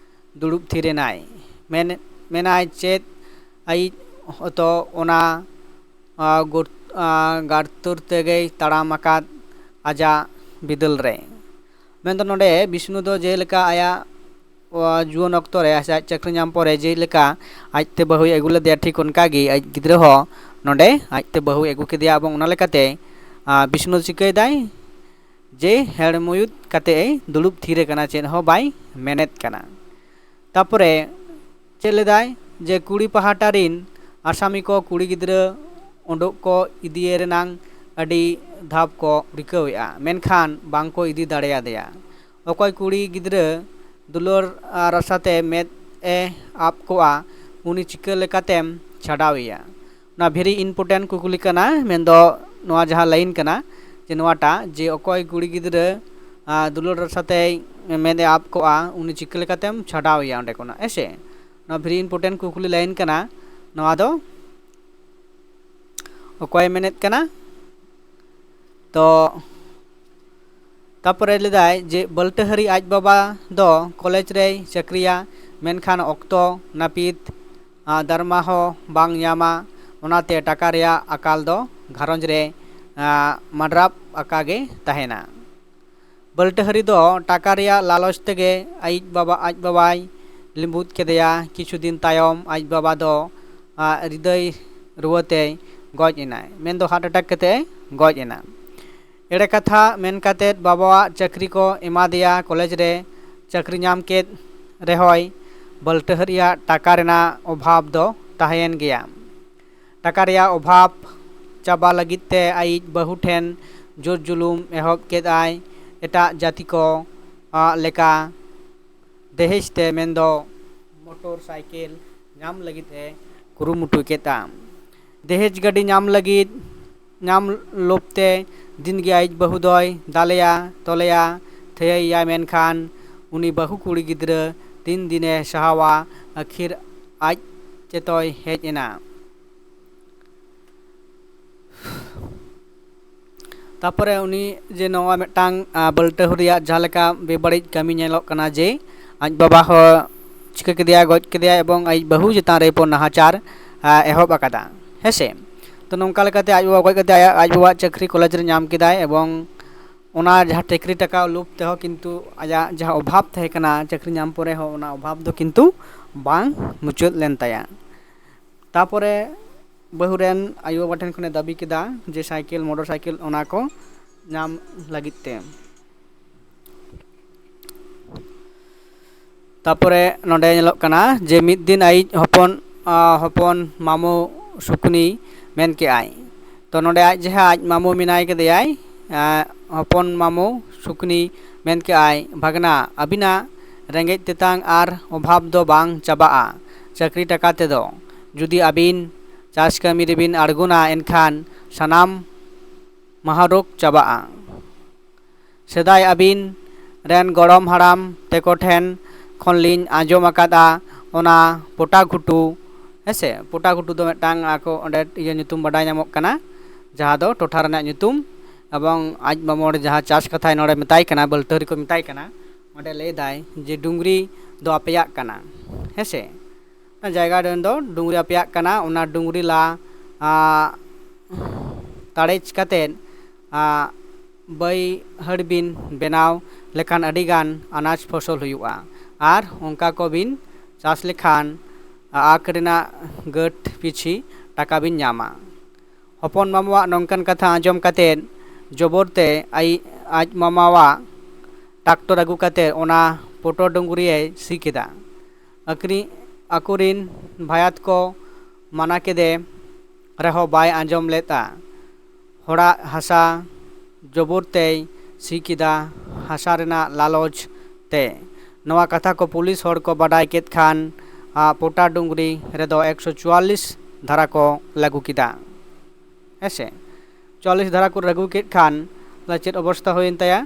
ᱫᱩᱲᱩᱵ ᱛᱷᱤᱨ ᱮᱱᱟᱭ᱾ ᱢᱮᱱ ᱢᱮᱱᱟᱭ, ᱪᱮᱫ ᱟᱭᱤᱡ ᱦᱚᱛᱚ ᱚᱱᱟ ᱜᱟᱨᱛᱩᱨ ᱛᱮᱜᱮᱭ ᱛᱟᱲᱟᱢ ᱟᱠᱟᱫ ᱟᱡᱟᱜ ᱵᱤᱫᱟᱹᱞ ᱨᱮ᱾ ᱢᱮᱱᱫᱚ ᱱᱚᱰᱮ ᱵᱤᱥᱱᱩ ᱫᱚ ᱡᱮᱞᱮᱠᱟ ᱟᱭᱟᱜ ᱡᱩᱣᱟᱹᱱ ᱚᱠᱛᱚ ᱨᱮ ᱥᱮ ᱟᱡ ᱪᱟᱹᱠᱨᱤ ᱧᱟᱢ ᱯᱚᱨᱮ ᱡᱮᱞᱮᱠᱟ ᱟᱡᱛᱮ ᱵᱟᱹᱦᱩᱭ ᱟᱹᱜᱩ ᱞᱮᱫᱮᱭᱟ, ᱴᱷᱤᱠ ᱚᱱᱠᱟᱜᱮ ᱟᱡ ᱜᱤᱫᱽᱨᱟᱹ ᱦᱚᱸ ᱱᱚᱰᱮ ᱟᱡᱛᱮ ᱵᱟᱹᱦᱩᱭ ᱟᱹᱜᱩ ᱠᱮᱫᱮᱭᱟ᱾ ᱮᱵᱚᱝ ᱚᱱᱟ ᱞᱮᱠᱟᱛᱮ ᱵᱤᱥᱱᱩ ᱪᱤᱠᱟᱹᱭᱮᱫᱟᱭ ᱡᱮ ᱦᱮᱲᱢᱩᱭᱩᱫ ᱠᱟᱛᱮ ᱮ ᱫᱩᱲᱩᱵ ᱛᱷᱤᱨ ᱟᱠᱟᱱᱟ, ᱪᱮᱫ ᱦᱚᱸ ᱵᱟᱭ ᱢᱮᱱᱮᱫ ᱠᱟᱱᱟ᱾ ᱛᱟᱯᱚᱨᱮ ᱪᱮᱫ ᱞᱮᱫᱟᱭ ᱡᱮ ᱠᱩᱲᱤ ᱯᱟᱦᱴᱟ ᱨᱤᱱ ᱟᱥᱟᱢᱤ ᱠᱚ ᱠᱩᱲᱤ ᱜᱤᱫᱽᱨᱟᱹ ᱩᱰᱩᱠ ᱠᱚ ᱤᱫᱤᱭᱮ ᱨᱮᱱᱟᱝ ᱟᱹᱰᱤ ᱫᱷᱟᱯ ᱠᱚ ᱨᱤᱠᱟᱹᱣᱮᱫᱼᱟ, ᱢᱮᱱᱠᱷᱟᱱ ᱵᱟᱝ ᱠᱚ ᱤᱫᱤ ᱫᱟᱲᱮᱭᱟᱫᱮᱭᱟ᱾ ᱚᱠᱚᱭ ᱠᱩᱲᱤ ᱜᱤᱫᱽᱨᱟᱹ ᱫᱩᱞᱟᱹᱲ ᱨᱟᱥᱟᱛᱮ ᱢᱮᱫ ᱮ ᱟᱵ ᱠᱚᱜᱼᱟ, ᱩᱱᱤ ᱪᱤᱠᱟᱹ ᱞᱮᱠᱟᱛᱮᱢ ᱪᱷᱟᱰᱟᱣᱮᱭᱟ? ᱚᱱᱟ ᱵᱷᱮᱨᱤ ᱤᱢᱯᱚᱨᱴᱮᱱᱴ ᱠᱩᱠᱞᱤ ᱠᱟᱱᱟ, ᱢᱮᱱᱫᱚ ᱱᱚᱣᱟ ᱡᱟᱦᱟᱸ ᱞᱟᱭᱤᱱ ᱠᱟᱱᱟ ᱡᱮ ᱱᱚᱣᱟᱴᱟᱜ ᱡᱮ ᱚᱠᱚᱭ ᱠᱩᱲᱤ ᱜᱤᱫᱽᱨᱟᱹ ᱫᱩᱞᱟᱹᱲ ᱨᱟᱥᱟᱛᱮᱭ ᱢᱮᱫ ᱮ ᱟᱵ ᱠᱚᱜᱼᱟ, ᱩᱱᱤ ᱪᱤᱠᱟᱹ ᱞᱮᱠᱟᱛᱮᱢ ᱪᱷᱟᱰᱟᱣᱮᱭᱟ ᱚᱸᱰᱮ ᱠᱷᱚᱱᱟᱜ, ᱦᱮᱸ ᱥᱮ? ᱱᱚᱣᱟ ᱵᱷᱮᱨᱤ ᱤᱢᱯᱚᱨᱴᱮᱱᱴ ᱠᱩᱠᱞᱤ ᱞᱟᱭᱤᱱ ᱠᱟᱱᱟ ᱱᱚᱣᱟ ᱫᱚ᱾ ᱚᱠᱚᱭᱮ ᱢᱮᱱᱮᱫ ᱠᱟᱱᱟ? ᱛᱚ ᱛᱟᱯᱚᱨᱮ ᱞᱮᱫᱟᱭ ᱡᱮ ᱵᱟᱹᱞᱴᱟᱹᱦᱟᱹᱨᱤ ᱟᱡ ᱵᱟᱵᱟ ᱫᱚ ᱠᱚᱞᱮᱡᱽ ᱨᱮᱭ ᱪᱟᱹᱠᱨᱤᱭᱟ, ᱢᱮᱱᱠᱷᱟᱱ ᱚᱠᱛᱚ ᱱᱟᱹᱯᱤᱛ ᱫᱟᱨᱢᱟ ᱦᱚᱸ ᱵᱟᱝ ᱧᱟᱢᱟ, ᱚᱱᱟᱛᱮ ᱴᱟᱠᱟ ᱨᱮᱭᱟᱜ ᱟᱠᱟᱞ ᱫᱚ ᱜᱷᱟᱨᱚᱸᱡᱽ ᱨᱮ ᱢᱟᱰᱨᱟᱵ ᱟᱠᱟ ᱜᱮ ᱛᱟᱦᱮᱱᱟ᱾ ᱵᱟᱹᱞᱴᱟᱹᱦᱟᱹᱨᱤ ᱫᱚ ᱴᱟᱠᱟ ᱨᱮᱭᱟᱜ ᱞᱟᱞᱚᱪ ᱛᱮᱜᱮ ᱟᱡ ᱵᱟᱵᱟ ᱟᱡ ᱵᱟᱵᱟᱭ ᱞᱤᱸᱵᱩᱫ ᱠᱮᱫᱮᱭᱟ᱾ ᱠᱤᱪᱷᱩ ᱫᱤᱱ ᱛᱟᱭᱚᱢ ᱟᱡ ᱵᱟᱵᱟ ᱫᱚ ᱟᱜ ᱦᱨᱤᱫᱟᱹᱭ ᱨᱩᱣᱟᱹ ᱛᱮᱭ ᱜᱚᱡ ᱮᱱᱟᱭ, ᱢᱮᱱᱫᱚ ᱦᱟᱨᱴ ᱮᱴᱮᱠ ᱠᱟᱛᱮ ᱜᱚᱡ ᱮᱱᱟ᱾ ᱮᱲᱮ ᱠᱟᱛᱷᱟ ᱢᱮᱱ ᱠᱟᱛᱮ ᱵᱟᱵᱟᱣᱟᱜ ᱪᱟᱹᱠᱨᱤ ᱠᱚ ᱮᱢᱟ ᱫᱮᱭᱟ ᱠᱚᱞᱮᱡᱽ ᱨᱮ᱾ ᱪᱟᱹᱠᱨᱤ ᱧᱟᱢ ᱠᱮᱫ ᱨᱮᱦᱚᱸᱭ, ᱵᱟᱹᱞᱴᱟᱹᱦᱟᱹᱨᱤᱭᱟᱜ ᱴᱟᱠᱟ ᱨᱮᱱᱟᱜ ᱚᱵᱷᱟᱵᱽ ᱫᱚ ᱛᱟᱦᱮᱸᱭᱮᱱ ᱜᱮᱭᱟ᱾ ᱴᱟᱠᱟ ᱨᱮᱭᱟᱜ ᱚᱵᱷᱟᱵᱽ ᱪᱟᱵᱟ ᱞᱟᱹᱜᱤᱫ ᱛᱮ ᱟᱭᱤᱡ ᱵᱟᱹᱦᱩ ᱴᱷᱮᱱ ᱡᱳᱨ ᱡᱩᱞᱩᱢ ᱮᱦᱚᱵ ᱠᱮᱫᱟᱭ᱾ ᱮᱴᱟᱜ ᱡᱟᱹᱛᱤ ᱠᱚ ᱟᱜ ᱞᱮᱠᱟ ᱫᱮᱦᱮᱡᱽ ᱛᱮ, ᱢᱮᱱᱫᱚ ᱢᱚᱴᱚᱨ ᱥᱟᱭᱠᱮᱞ ᱧᱟᱢ ᱞᱟᱹᱜᱤᱫ ᱮ ᱠᱩᱨᱩᱢᱩᱴᱩ ᱠᱮᱫᱼᱟ᱾ ᱫᱮᱦᱮᱡᱽ ᱜᱟᱹᱰᱤ ᱧᱟᱢ ᱞᱟᱹᱜᱤᱫ, ᱧᱟᱢ ᱞᱳᱵᱷ ᱛᱮ ᱫᱤᱱ ᱜᱮ ᱟᱭᱤᱡ ᱵᱟᱹᱦᱩ ᱫᱚᱭ ᱫᱟᱞᱮᱭᱟ, ᱛᱚᱞᱮᱭᱟ, ᱛᱷᱟᱹᱭᱟᱹᱭᱮᱭᱟ, ᱢᱮᱱᱠᱷᱟᱱ ᱩᱱᱤ ᱵᱟᱹᱦᱩ ᱠᱩᱲᱤ ᱜᱤᱫᱽᱨᱟᱹ ᱛᱤᱱ ᱫᱤᱱᱮ ᱥᱟᱦᱟᱣᱟ, ᱟᱹᱠᱷᱤᱨ ᱟᱡ ᱪᱮᱛᱚᱭ ᱦᱮᱡ ᱮᱱᱟ᱾ ᱛᱟᱯᱚᱨᱮ ᱩᱱᱤ ᱡᱮ ᱱᱚᱣᱟ ᱢᱤᱫᱴᱟᱝ, ᱟ, ᱵᱟᱹᱞᱴᱟᱹᱦᱩ ᱨᱮᱭᱟᱜ ᱡᱟᱦᱟᱸ ᱞᱮᱠᱟ ᱵᱮᱵᱟᱹᱲᱤᱡ ᱠᱟᱹᱢᱤ ᱧᱮᱞᱚᱜ ᱠᱟᱱᱟ, ᱡᱮ ᱟᱡ ᱵᱟᱵᱟ ᱦᱚᱸ ᱪᱤᱠᱟᱹ ᱠᱮᱫᱮᱭᱟ, ᱜᱚᱡ ᱠᱮᱫᱮᱭᱟ, ᱮᱵᱚᱝ ᱟᱡ ᱵᱟᱹᱦᱩ ᱪᱮᱛᱟᱱ ᱨᱮ ᱯᱩᱨᱟᱹ ᱱᱟᱦᱟᱪᱟᱨ, ᱟ, ᱮᱦᱚᱵ ᱟᱠᱟᱫᱟ, ᱦᱮᱸᱥᱮ᱾ ᱛᱚ ᱱᱚᱝᱠᱟ ᱞᱮᱠᱟᱛᱮ ᱟᱡ ᱵᱟᱵᱟ ᱜᱚᱡ ᱠᱟᱛᱮ ᱟᱭᱟᱜ, ᱟᱡ ᱵᱟᱵᱟᱣᱟᱜ ᱪᱟᱹᱠᱨᱤ ᱠᱚᱞᱮᱡᱽ ᱨᱮ ᱧᱟᱢ ᱠᱮᱫᱟᱭ, ᱮᱵᱚᱝ ᱚᱱᱟ ᱡᱟᱦᱟᱸ ᱪᱟᱹᱠᱨᱤ ᱴᱟᱠᱟ ᱞᱳᱵᱷ ᱛᱮᱦᱚᱸ ᱠᱤᱱᱛᱩ ᱟᱡᱟᱜ ᱡᱟᱦᱟᱸ ᱚᱵᱷᱟᱵᱽ ᱛᱟᱦᱮᱸ ᱠᱟᱱᱟ ᱪᱟᱹᱠᱨᱤ ᱧᱟᱢ ᱯᱚᱨᱮ ᱦᱚᱸ, ᱚᱱᱟ ᱚᱵᱷᱟᱵᱽ ᱫᱚ ᱠᱤᱱᱛᱩ ᱵᱟᱝ ᱢᱩᱪᱟᱹᱫ ᱞᱮᱱ ᱛᱟᱭᱟ᱾ ᱛᱟᱯᱚᱨᱮ ᱵᱟᱹᱦᱩ ᱨᱮᱱ ᱟᱭᱳ ᱵᱟᱵᱟ ᱴᱷᱮᱱ ᱠᱷᱚᱱᱮ ᱫᱟᱹᱵᱤ ᱠᱮᱫᱟ ᱡᱮ ᱥᱟᱭᱠᱮᱞ, ᱢᱚᱴᱚᱨ ᱥᱟᱭᱠᱮᱞ, ᱚᱱᱟ ᱠᱚ ᱧᱟᱢ ᱞᱟᱹᱜᱤᱫ ᱛᱮ᱾ ᱛᱟᱯᱚᱨᱮ ᱱᱚᱰᱮ ᱧᱮᱞᱚᱜ ᱠᱟᱱᱟ ᱡᱮ ᱢᱤᱫ ᱫᱤᱱ ᱟᱭᱤᱡ ᱦᱚᱯᱚᱱ, ᱟ, ᱦᱚᱯᱚᱱ ᱢᱟᱢᱚ ᱥᱩᱠᱱᱤ ᱢᱮᱱ ᱠᱮᱜᱼᱟᱭ᱾ ᱛᱚ ᱱᱚᱰᱮ ᱟᱡ ᱡᱟᱦᱟᱸ ᱟᱡ ᱢᱟᱢᱚ ᱢᱮᱱᱟᱭ ᱠᱟᱫᱮᱭᱟᱭ, ᱟ, ᱦᱚᱯᱚᱱ ᱢᱟᱢᱚ ᱥᱩᱠᱱᱤ ᱢᱮᱱ ᱠᱮᱜᱼᱟᱭ, "ᱵᱷᱟᱜᱽᱱᱟ, ᱟᱹᱵᱤᱱᱟᱜ ᱨᱮᱸᱜᱮᱡ ᱛᱮᱛᱟᱝ ᱟᱨ ᱚᱵᱷᱟᱵᱽ ᱫᱚ ᱵᱟᱝ ᱪᱟᱵᱟᱜᱼᱟ ᱪᱟᱹᱠᱨᱤ ᱴᱟᱠᱟ ᱛᱮᱫᱚ᱾ ᱡᱩᱫᱤ ᱟᱹᱵᱤᱱ ᱪᱟᱥ ᱠᱟᱹᱢᱤ ᱨᱮᱵᱤᱱ ᱟᱬᱜᱚᱱᱟ, ᱮᱱᱠᱷᱟᱱ ᱥᱟᱱᱟᱢ ᱢᱟᱦᱟᱨᱳᱜᱽ ᱪᱟᱵᱟᱜᱼᱟ᱾ ᱥᱮᱫᱟᱭ ᱟᱹᱵᱤᱱ ᱨᱮᱱ ᱜᱚᱲᱚᱢ ᱦᱟᱲᱟᱢ ᱛᱮᱠᱚ ᱴᱷᱮᱱ ᱠᱷᱚᱱ ᱞᱤᱧ ᱟᱸᱡᱚᱢ ᱟᱠᱟᱫᱼᱟ, ᱚᱱᱟ ᱯᱚᱴᱟ ᱜᱷᱩᱴᱩ", ᱦᱮᱸᱥᱮ, ᱯᱚᱴᱟ ᱜᱷᱩᱴᱩ ᱫᱚ ᱢᱤᱫᱴᱟᱝ ᱟᱠᱚ ᱚᱸᱰᱮ ᱤᱭᱟᱹ ᱧᱩᱛᱩᱢ ᱵᱟᱰᱟᱭ ᱧᱟᱢᱚᱜ ᱠᱟᱱᱟ, ᱡᱟᱦᱟᱸ ᱫᱚ ᱴᱚᱴᱷᱟ ᱨᱮᱱᱟᱜ ᱧᱩᱛᱩᱢ᱾ ᱮᱵᱚᱝ ᱟᱡ ᱢᱟᱢᱚ ᱚᱸᱰᱮ ᱡᱟᱦᱟᱸ ᱪᱟᱥ ᱠᱟᱛᱷᱟᱭ ᱱᱚᱰᱮ ᱢᱮᱛᱟᱭ ᱠᱟᱱᱟ, ᱵᱟᱹᱞᱴᱟᱹᱦᱟᱹᱨᱤ ᱠᱚ ᱢᱮᱛᱟᱭ ᱠᱟᱱᱟ, ᱚᱸᱰᱮ ᱞᱟᱹᱭᱫᱟᱭ ᱡᱮ, "ᱰᱩᱝᱨᱤ ᱫᱚ ᱟᱯᱮᱭᱟᱜ ᱠᱟᱱᱟ", ᱦᱮᱸᱥᱮ᱾ ᱚᱱᱟ ᱡᱟᱭᱜᱟ ᱨᱮᱱ ᱫᱚ ᱰᱩᱝᱨᱤ ᱟᱯᱮᱭᱟᱜ ᱠᱟᱱᱟ, ᱚᱱᱟ ᱰᱩᱝᱨᱤ ᱞᱟ, ᱟ, ᱛᱟᱲᱮᱡ ᱠᱟᱛᱮᱫ, ᱟ, ᱵᱟᱹᱭᱦᱟᱹᱲ ᱵᱤᱱ ᱵᱮᱱᱟᱣ ᱞᱮᱠᱷᱟᱱ ᱟᱹᱰᱤᱜᱟᱱ ᱟᱱᱟᱡᱽ ᱯᱷᱚᱥᱚᱞ ᱦᱩᱭᱩᱜᱼᱟ᱾ ᱟᱨ ᱚᱱᱠᱟ ᱠᱚᱵᱤᱱ ᱪᱟᱥ ᱞᱮᱠᱷᱟᱱ ᱟᱸᱠ ᱨᱮᱱᱟᱜ ᱜᱟᱹᱴ ᱯᱤᱪᱷᱤ ᱴᱟᱠᱟ ᱵᱤᱱ ᱧᱟᱢᱟ᱾ ᱦᱚᱯᱚᱱ ᱢᱟᱢᱚᱣᱟᱜ ᱱᱚᱝᱠᱟᱱ ᱠᱟᱛᱷᱟ ᱟᱸᱡᱚᱢ ᱠᱟᱛᱮ ᱡᱚᱵᱚᱨ ᱛᱮ ᱟᱡ, ᱟᱡ ᱢᱟᱢᱟᱣᱟᱜ ᱴᱨᱟᱠᱴᱚᱨ ᱟᱹᱜᱩ ᱠᱟᱛᱮ ᱚᱱᱟ ᱯᱚᱴᱚᱨ ᱰᱩᱝᱨᱤᱭᱮ ᱥᱤ ᱠᱮᱫᱟ᱾ ᱟᱠᱨᱤ-, ᱟᱠᱚᱨᱤᱱ ᱵᱷᱟᱭᱟᱛ ᱠᱚ ᱢᱟᱱᱟ ᱠᱮᱫᱮ ᱨᱮᱦᱚᱸ ᱵᱟᱭ ᱟᱸᱡᱚᱢ ᱞᱮᱫᱼᱟ᱾ ᱦᱚᱲᱟᱜ ᱦᱟᱥᱟ ᱡᱚᱵᱚᱨ ᱛᱮᱭ ᱥᱤ ᱠᱮᱫᱟ ᱦᱟᱥᱟ ᱨᱮᱱᱟᱜ ᱞᱟᱞᱚᱪ ᱛᱮ᱾ ᱱᱚᱣᱟ ᱠᱟᱛᱷᱟ ᱠᱚ ᱯᱩᱞᱤᱥ ᱦᱚᱲ ᱠᱚ ᱵᱟᱰᱟᱭ ᱠᱮᱫ ᱠᱷᱟᱱ, ᱟ, ᱯᱚᱴᱟ ᱰᱩᱝᱨᱤ ᱨᱮᱫᱚ ᱮᱠᱥᱚ ᱪᱩᱣᱟᱞᱤᱥ ᱫᱷᱟᱨᱟ ᱠᱚ ᱞᱟᱹᱜᱩ ᱠᱮᱫᱟ᱾ ᱦᱮᱸ ᱥᱮ, ᱪᱩᱣᱟᱞᱤᱥ ᱫᱷᱟᱨᱟ ᱠᱚ ᱞᱟᱹᱜᱩ ᱠᱮᱫ ᱠᱷᱟᱱ ᱛᱟᱦᱞᱮ ᱪᱮᱫ ᱚᱵᱚᱥᱛᱟ ᱦᱩᱭᱮᱱ ᱛᱟᱭᱟ?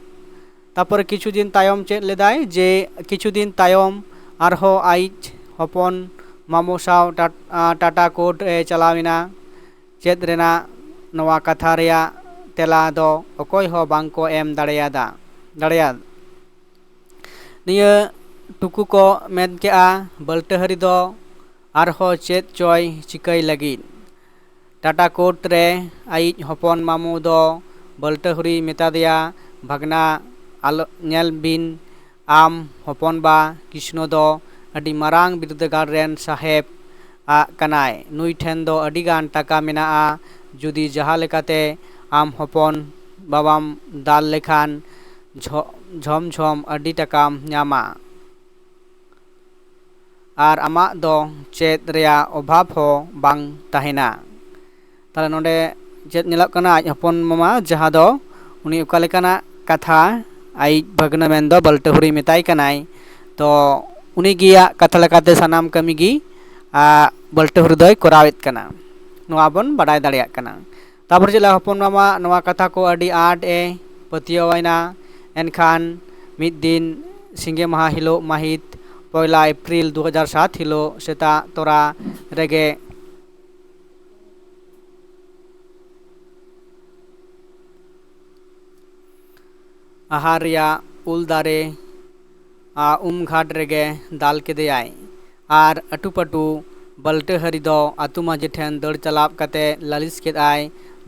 ᱛᱟᱯᱚᱨᱮ ᱠᱤᱪᱷᱩ ᱫᱤᱱ ᱛᱟᱭᱚᱢ ᱪᱮᱫ ᱞᱮᱫᱟᱭ ᱡᱮ ᱠᱤᱪᱷᱩ ᱫᱤᱱ ᱛᱟᱭᱚᱢ ᱟᱨᱦᱚᱸ ᱟᱡ ᱦᱚᱯᱚᱱ ᱢᱟᱢᱚ ᱥᱟᱶ ᱴᱟ-, ᱟ, ᱴᱟᱴᱟ ᱠᱳᱨᱴ ᱮ ᱪᱟᱞᱟᱣ ᱮᱱᱟ᱾ ᱪᱮᱫ ᱨᱮᱱᱟᱜ ᱱᱚᱣᱟ ᱠᱟᱛᱷᱟ ᱨᱮᱭᱟᱜ ᱛᱮᱞᱟ ᱫᱚ ᱚᱠᱚᱭ ᱦᱚᱸ ᱵᱟᱝ ᱠᱚ ᱮᱢ ᱫᱟᱲᱮᱭᱟᱫᱟ, ᱫᱟᱲᱮᱭᱟᱫ᱾ ᱱᱤᱭᱟᱹ ᱴᱩᱠᱩ ᱠᱚ ᱢᱮᱱ ᱠᱮᱜᱼᱟ, ᱵᱟᱹᱞᱴᱟᱹᱦᱟᱹᱨᱤ ᱫᱚ ᱟᱨᱦᱚᱸ ᱪᱮᱫ ᱪᱚᱭ ᱪᱤᱠᱟᱹᱭ ᱞᱟᱹᱜᱤᱫ᱾ ᱴᱟᱴᱟ ᱠᱳᱨᱴ ᱨᱮ ᱟᱭᱤᱡ ᱦᱚᱯᱚᱱ ᱢᱟᱢᱚ ᱫᱚ ᱵᱟᱹᱞᱴᱟᱹᱦᱩᱨᱤᱭ ᱢᱮᱛᱟ ᱫᱮᱭᱟ, "ᱵᱷᱟᱜᱽᱱᱟ, ᱟᱞᱚ, ᱧᱮᱞ ᱵᱤᱱ, ᱟᱢ ᱦᱚᱯᱚᱱ ᱵᱟ ᱠᱨᱤᱥᱱᱚ ᱫᱚ ᱟᱹᱰᱤ ᱢᱟᱨᱟᱝ ᱵᱤᱨᱫᱟᱹᱜᱟᱲ ᱨᱮᱱ ᱥᱟᱦᱮᱵᱽ ᱟᱜ ᱠᱟᱱᱟᱭ᱾ ᱱᱩᱭ ᱴᱷᱮᱱ ᱫᱚ ᱟᱹᱰᱤ ᱜᱟᱱ ᱴᱟᱠᱟ ᱢᱮᱱᱟᱜᱼᱟ᱾ ᱡᱩᱫᱤ ᱡᱟᱦᱟᱸ ᱞᱮᱠᱟᱛᱮ ᱟᱢ ᱦᱚᱯᱚᱱ ᱵᱟᱵᱟᱢ ᱫᱟᱞ ᱞᱮᱠᱷᱟᱱ ᱡᱷᱚ-, ᱡᱷᱚᱢ ᱡᱷᱚᱢ ᱟᱹᱰᱤ ᱴᱟᱠᱟᱢ ᱧᱟᱢᱟ᱾ ᱟᱨ ᱟᱢᱟᱜ ᱫᱚ ᱪᱮᱫ ᱨᱮᱭᱟᱜ ᱚᱵᱷᱟᱵᱽ ᱦᱚᱸ ᱵᱟᱝ ᱛᱟᱦᱮᱱᱟ᱾" ᱛᱟᱦᱞᱮ ᱱᱚᱰᱮ ᱪᱮᱫ ᱧᱮᱞᱚᱜ ᱠᱟᱱᱟ? ᱟᱡ ᱦᱚᱯᱚᱱ ᱢᱟᱢᱟ ᱡᱟᱦᱟᱸ ᱫᱚ ᱩᱱᱤ ᱚᱠᱟ ᱞᱮᱠᱟᱱᱟᱜ ᱠᱟᱛᱷᱟ ᱟᱡ ᱵᱷᱟᱹᱜᱽᱱᱟᱹ ᱢᱮᱱᱫᱚ ᱵᱟᱹᱞᱴᱟᱹᱦᱩᱨᱤ ᱢᱮᱛᱟᱭ ᱠᱟᱱᱟᱭ, ᱛᱚ ᱩᱱᱤ ᱜᱮᱭᱟᱜ ᱠᱟᱛᱷᱟ ᱞᱮᱠᱟᱛᱮ ᱥᱟᱱᱟᱢ ᱠᱟᱹᱢᱤ ᱜᱮ, ᱟ, ᱵᱟᱹᱞᱴᱟᱹᱦᱩᱨᱤ ᱫᱚᱭ ᱠᱚᱨᱟᱣᱮᱫ ᱠᱟᱱᱟ᱾ ᱱᱚᱣᱟ ᱵᱚᱱ ᱵᱟᱰᱟᱭ ᱫᱟᱲᱮᱭᱟᱜ ᱠᱟᱱᱟ᱾ ᱛᱟᱯᱚᱨ ᱪᱮᱫ ᱞᱮᱠᱟ ᱦᱚᱯᱚᱱ ᱢᱟᱢᱟ ᱱᱚᱣᱟ ᱠᱟᱛᱷᱟ ᱠᱚ ᱟᱹᱰᱤ ᱟᱸᱴ ᱮ ᱯᱟᱹᱛᱭᱟᱹᱣ ᱮᱱᱟ᱾ ᱮᱱᱠᱷᱟᱱ ᱢᱤᱫ ᱫᱤᱱ ᱥᱤᱸᱜᱮ ᱢᱟᱦᱟ ᱦᱤᱞᱳᱜ, ᱢᱟᱹᱦᱤᱛ ᱯᱚᱭᱞᱟ ᱮᱯᱨᱤᱞ ᱫᱩ ᱦᱟᱡᱟᱨ ᱥᱟᱛ ᱦᱤᱞᱳᱜ ᱥᱮᱛᱟᱜ ᱛᱚᱨᱟ ᱨᱮᱜᱮ ᱟᱦᱟᱨ ᱨᱮᱭᱟᱜ ᱩᱞ ᱫᱟᱨᱮ ᱟ, ᱩᱢ ᱜᱷᱟᱴ ᱨᱮᱜᱮ ᱫᱟᱞ ᱠᱮᱫᱮᱭᱟᱭ᱾ ᱟᱨ ᱟᱹᱴᱩᱯᱟᱹᱴᱩ ᱵᱟᱹᱞᱴᱟᱹᱦᱟᱹᱨᱤ ᱫᱚ ᱟᱹᱛᱩ ᱢᱟᱹᱡᱷᱤ ᱴᱷᱮᱱ ᱫᱟᱹᱲ ᱪᱟᱞᱟᱣ ᱠᱟᱛᱮ ᱞᱟᱹᱞᱤᱥ ᱠᱮᱫᱟᱭ᱾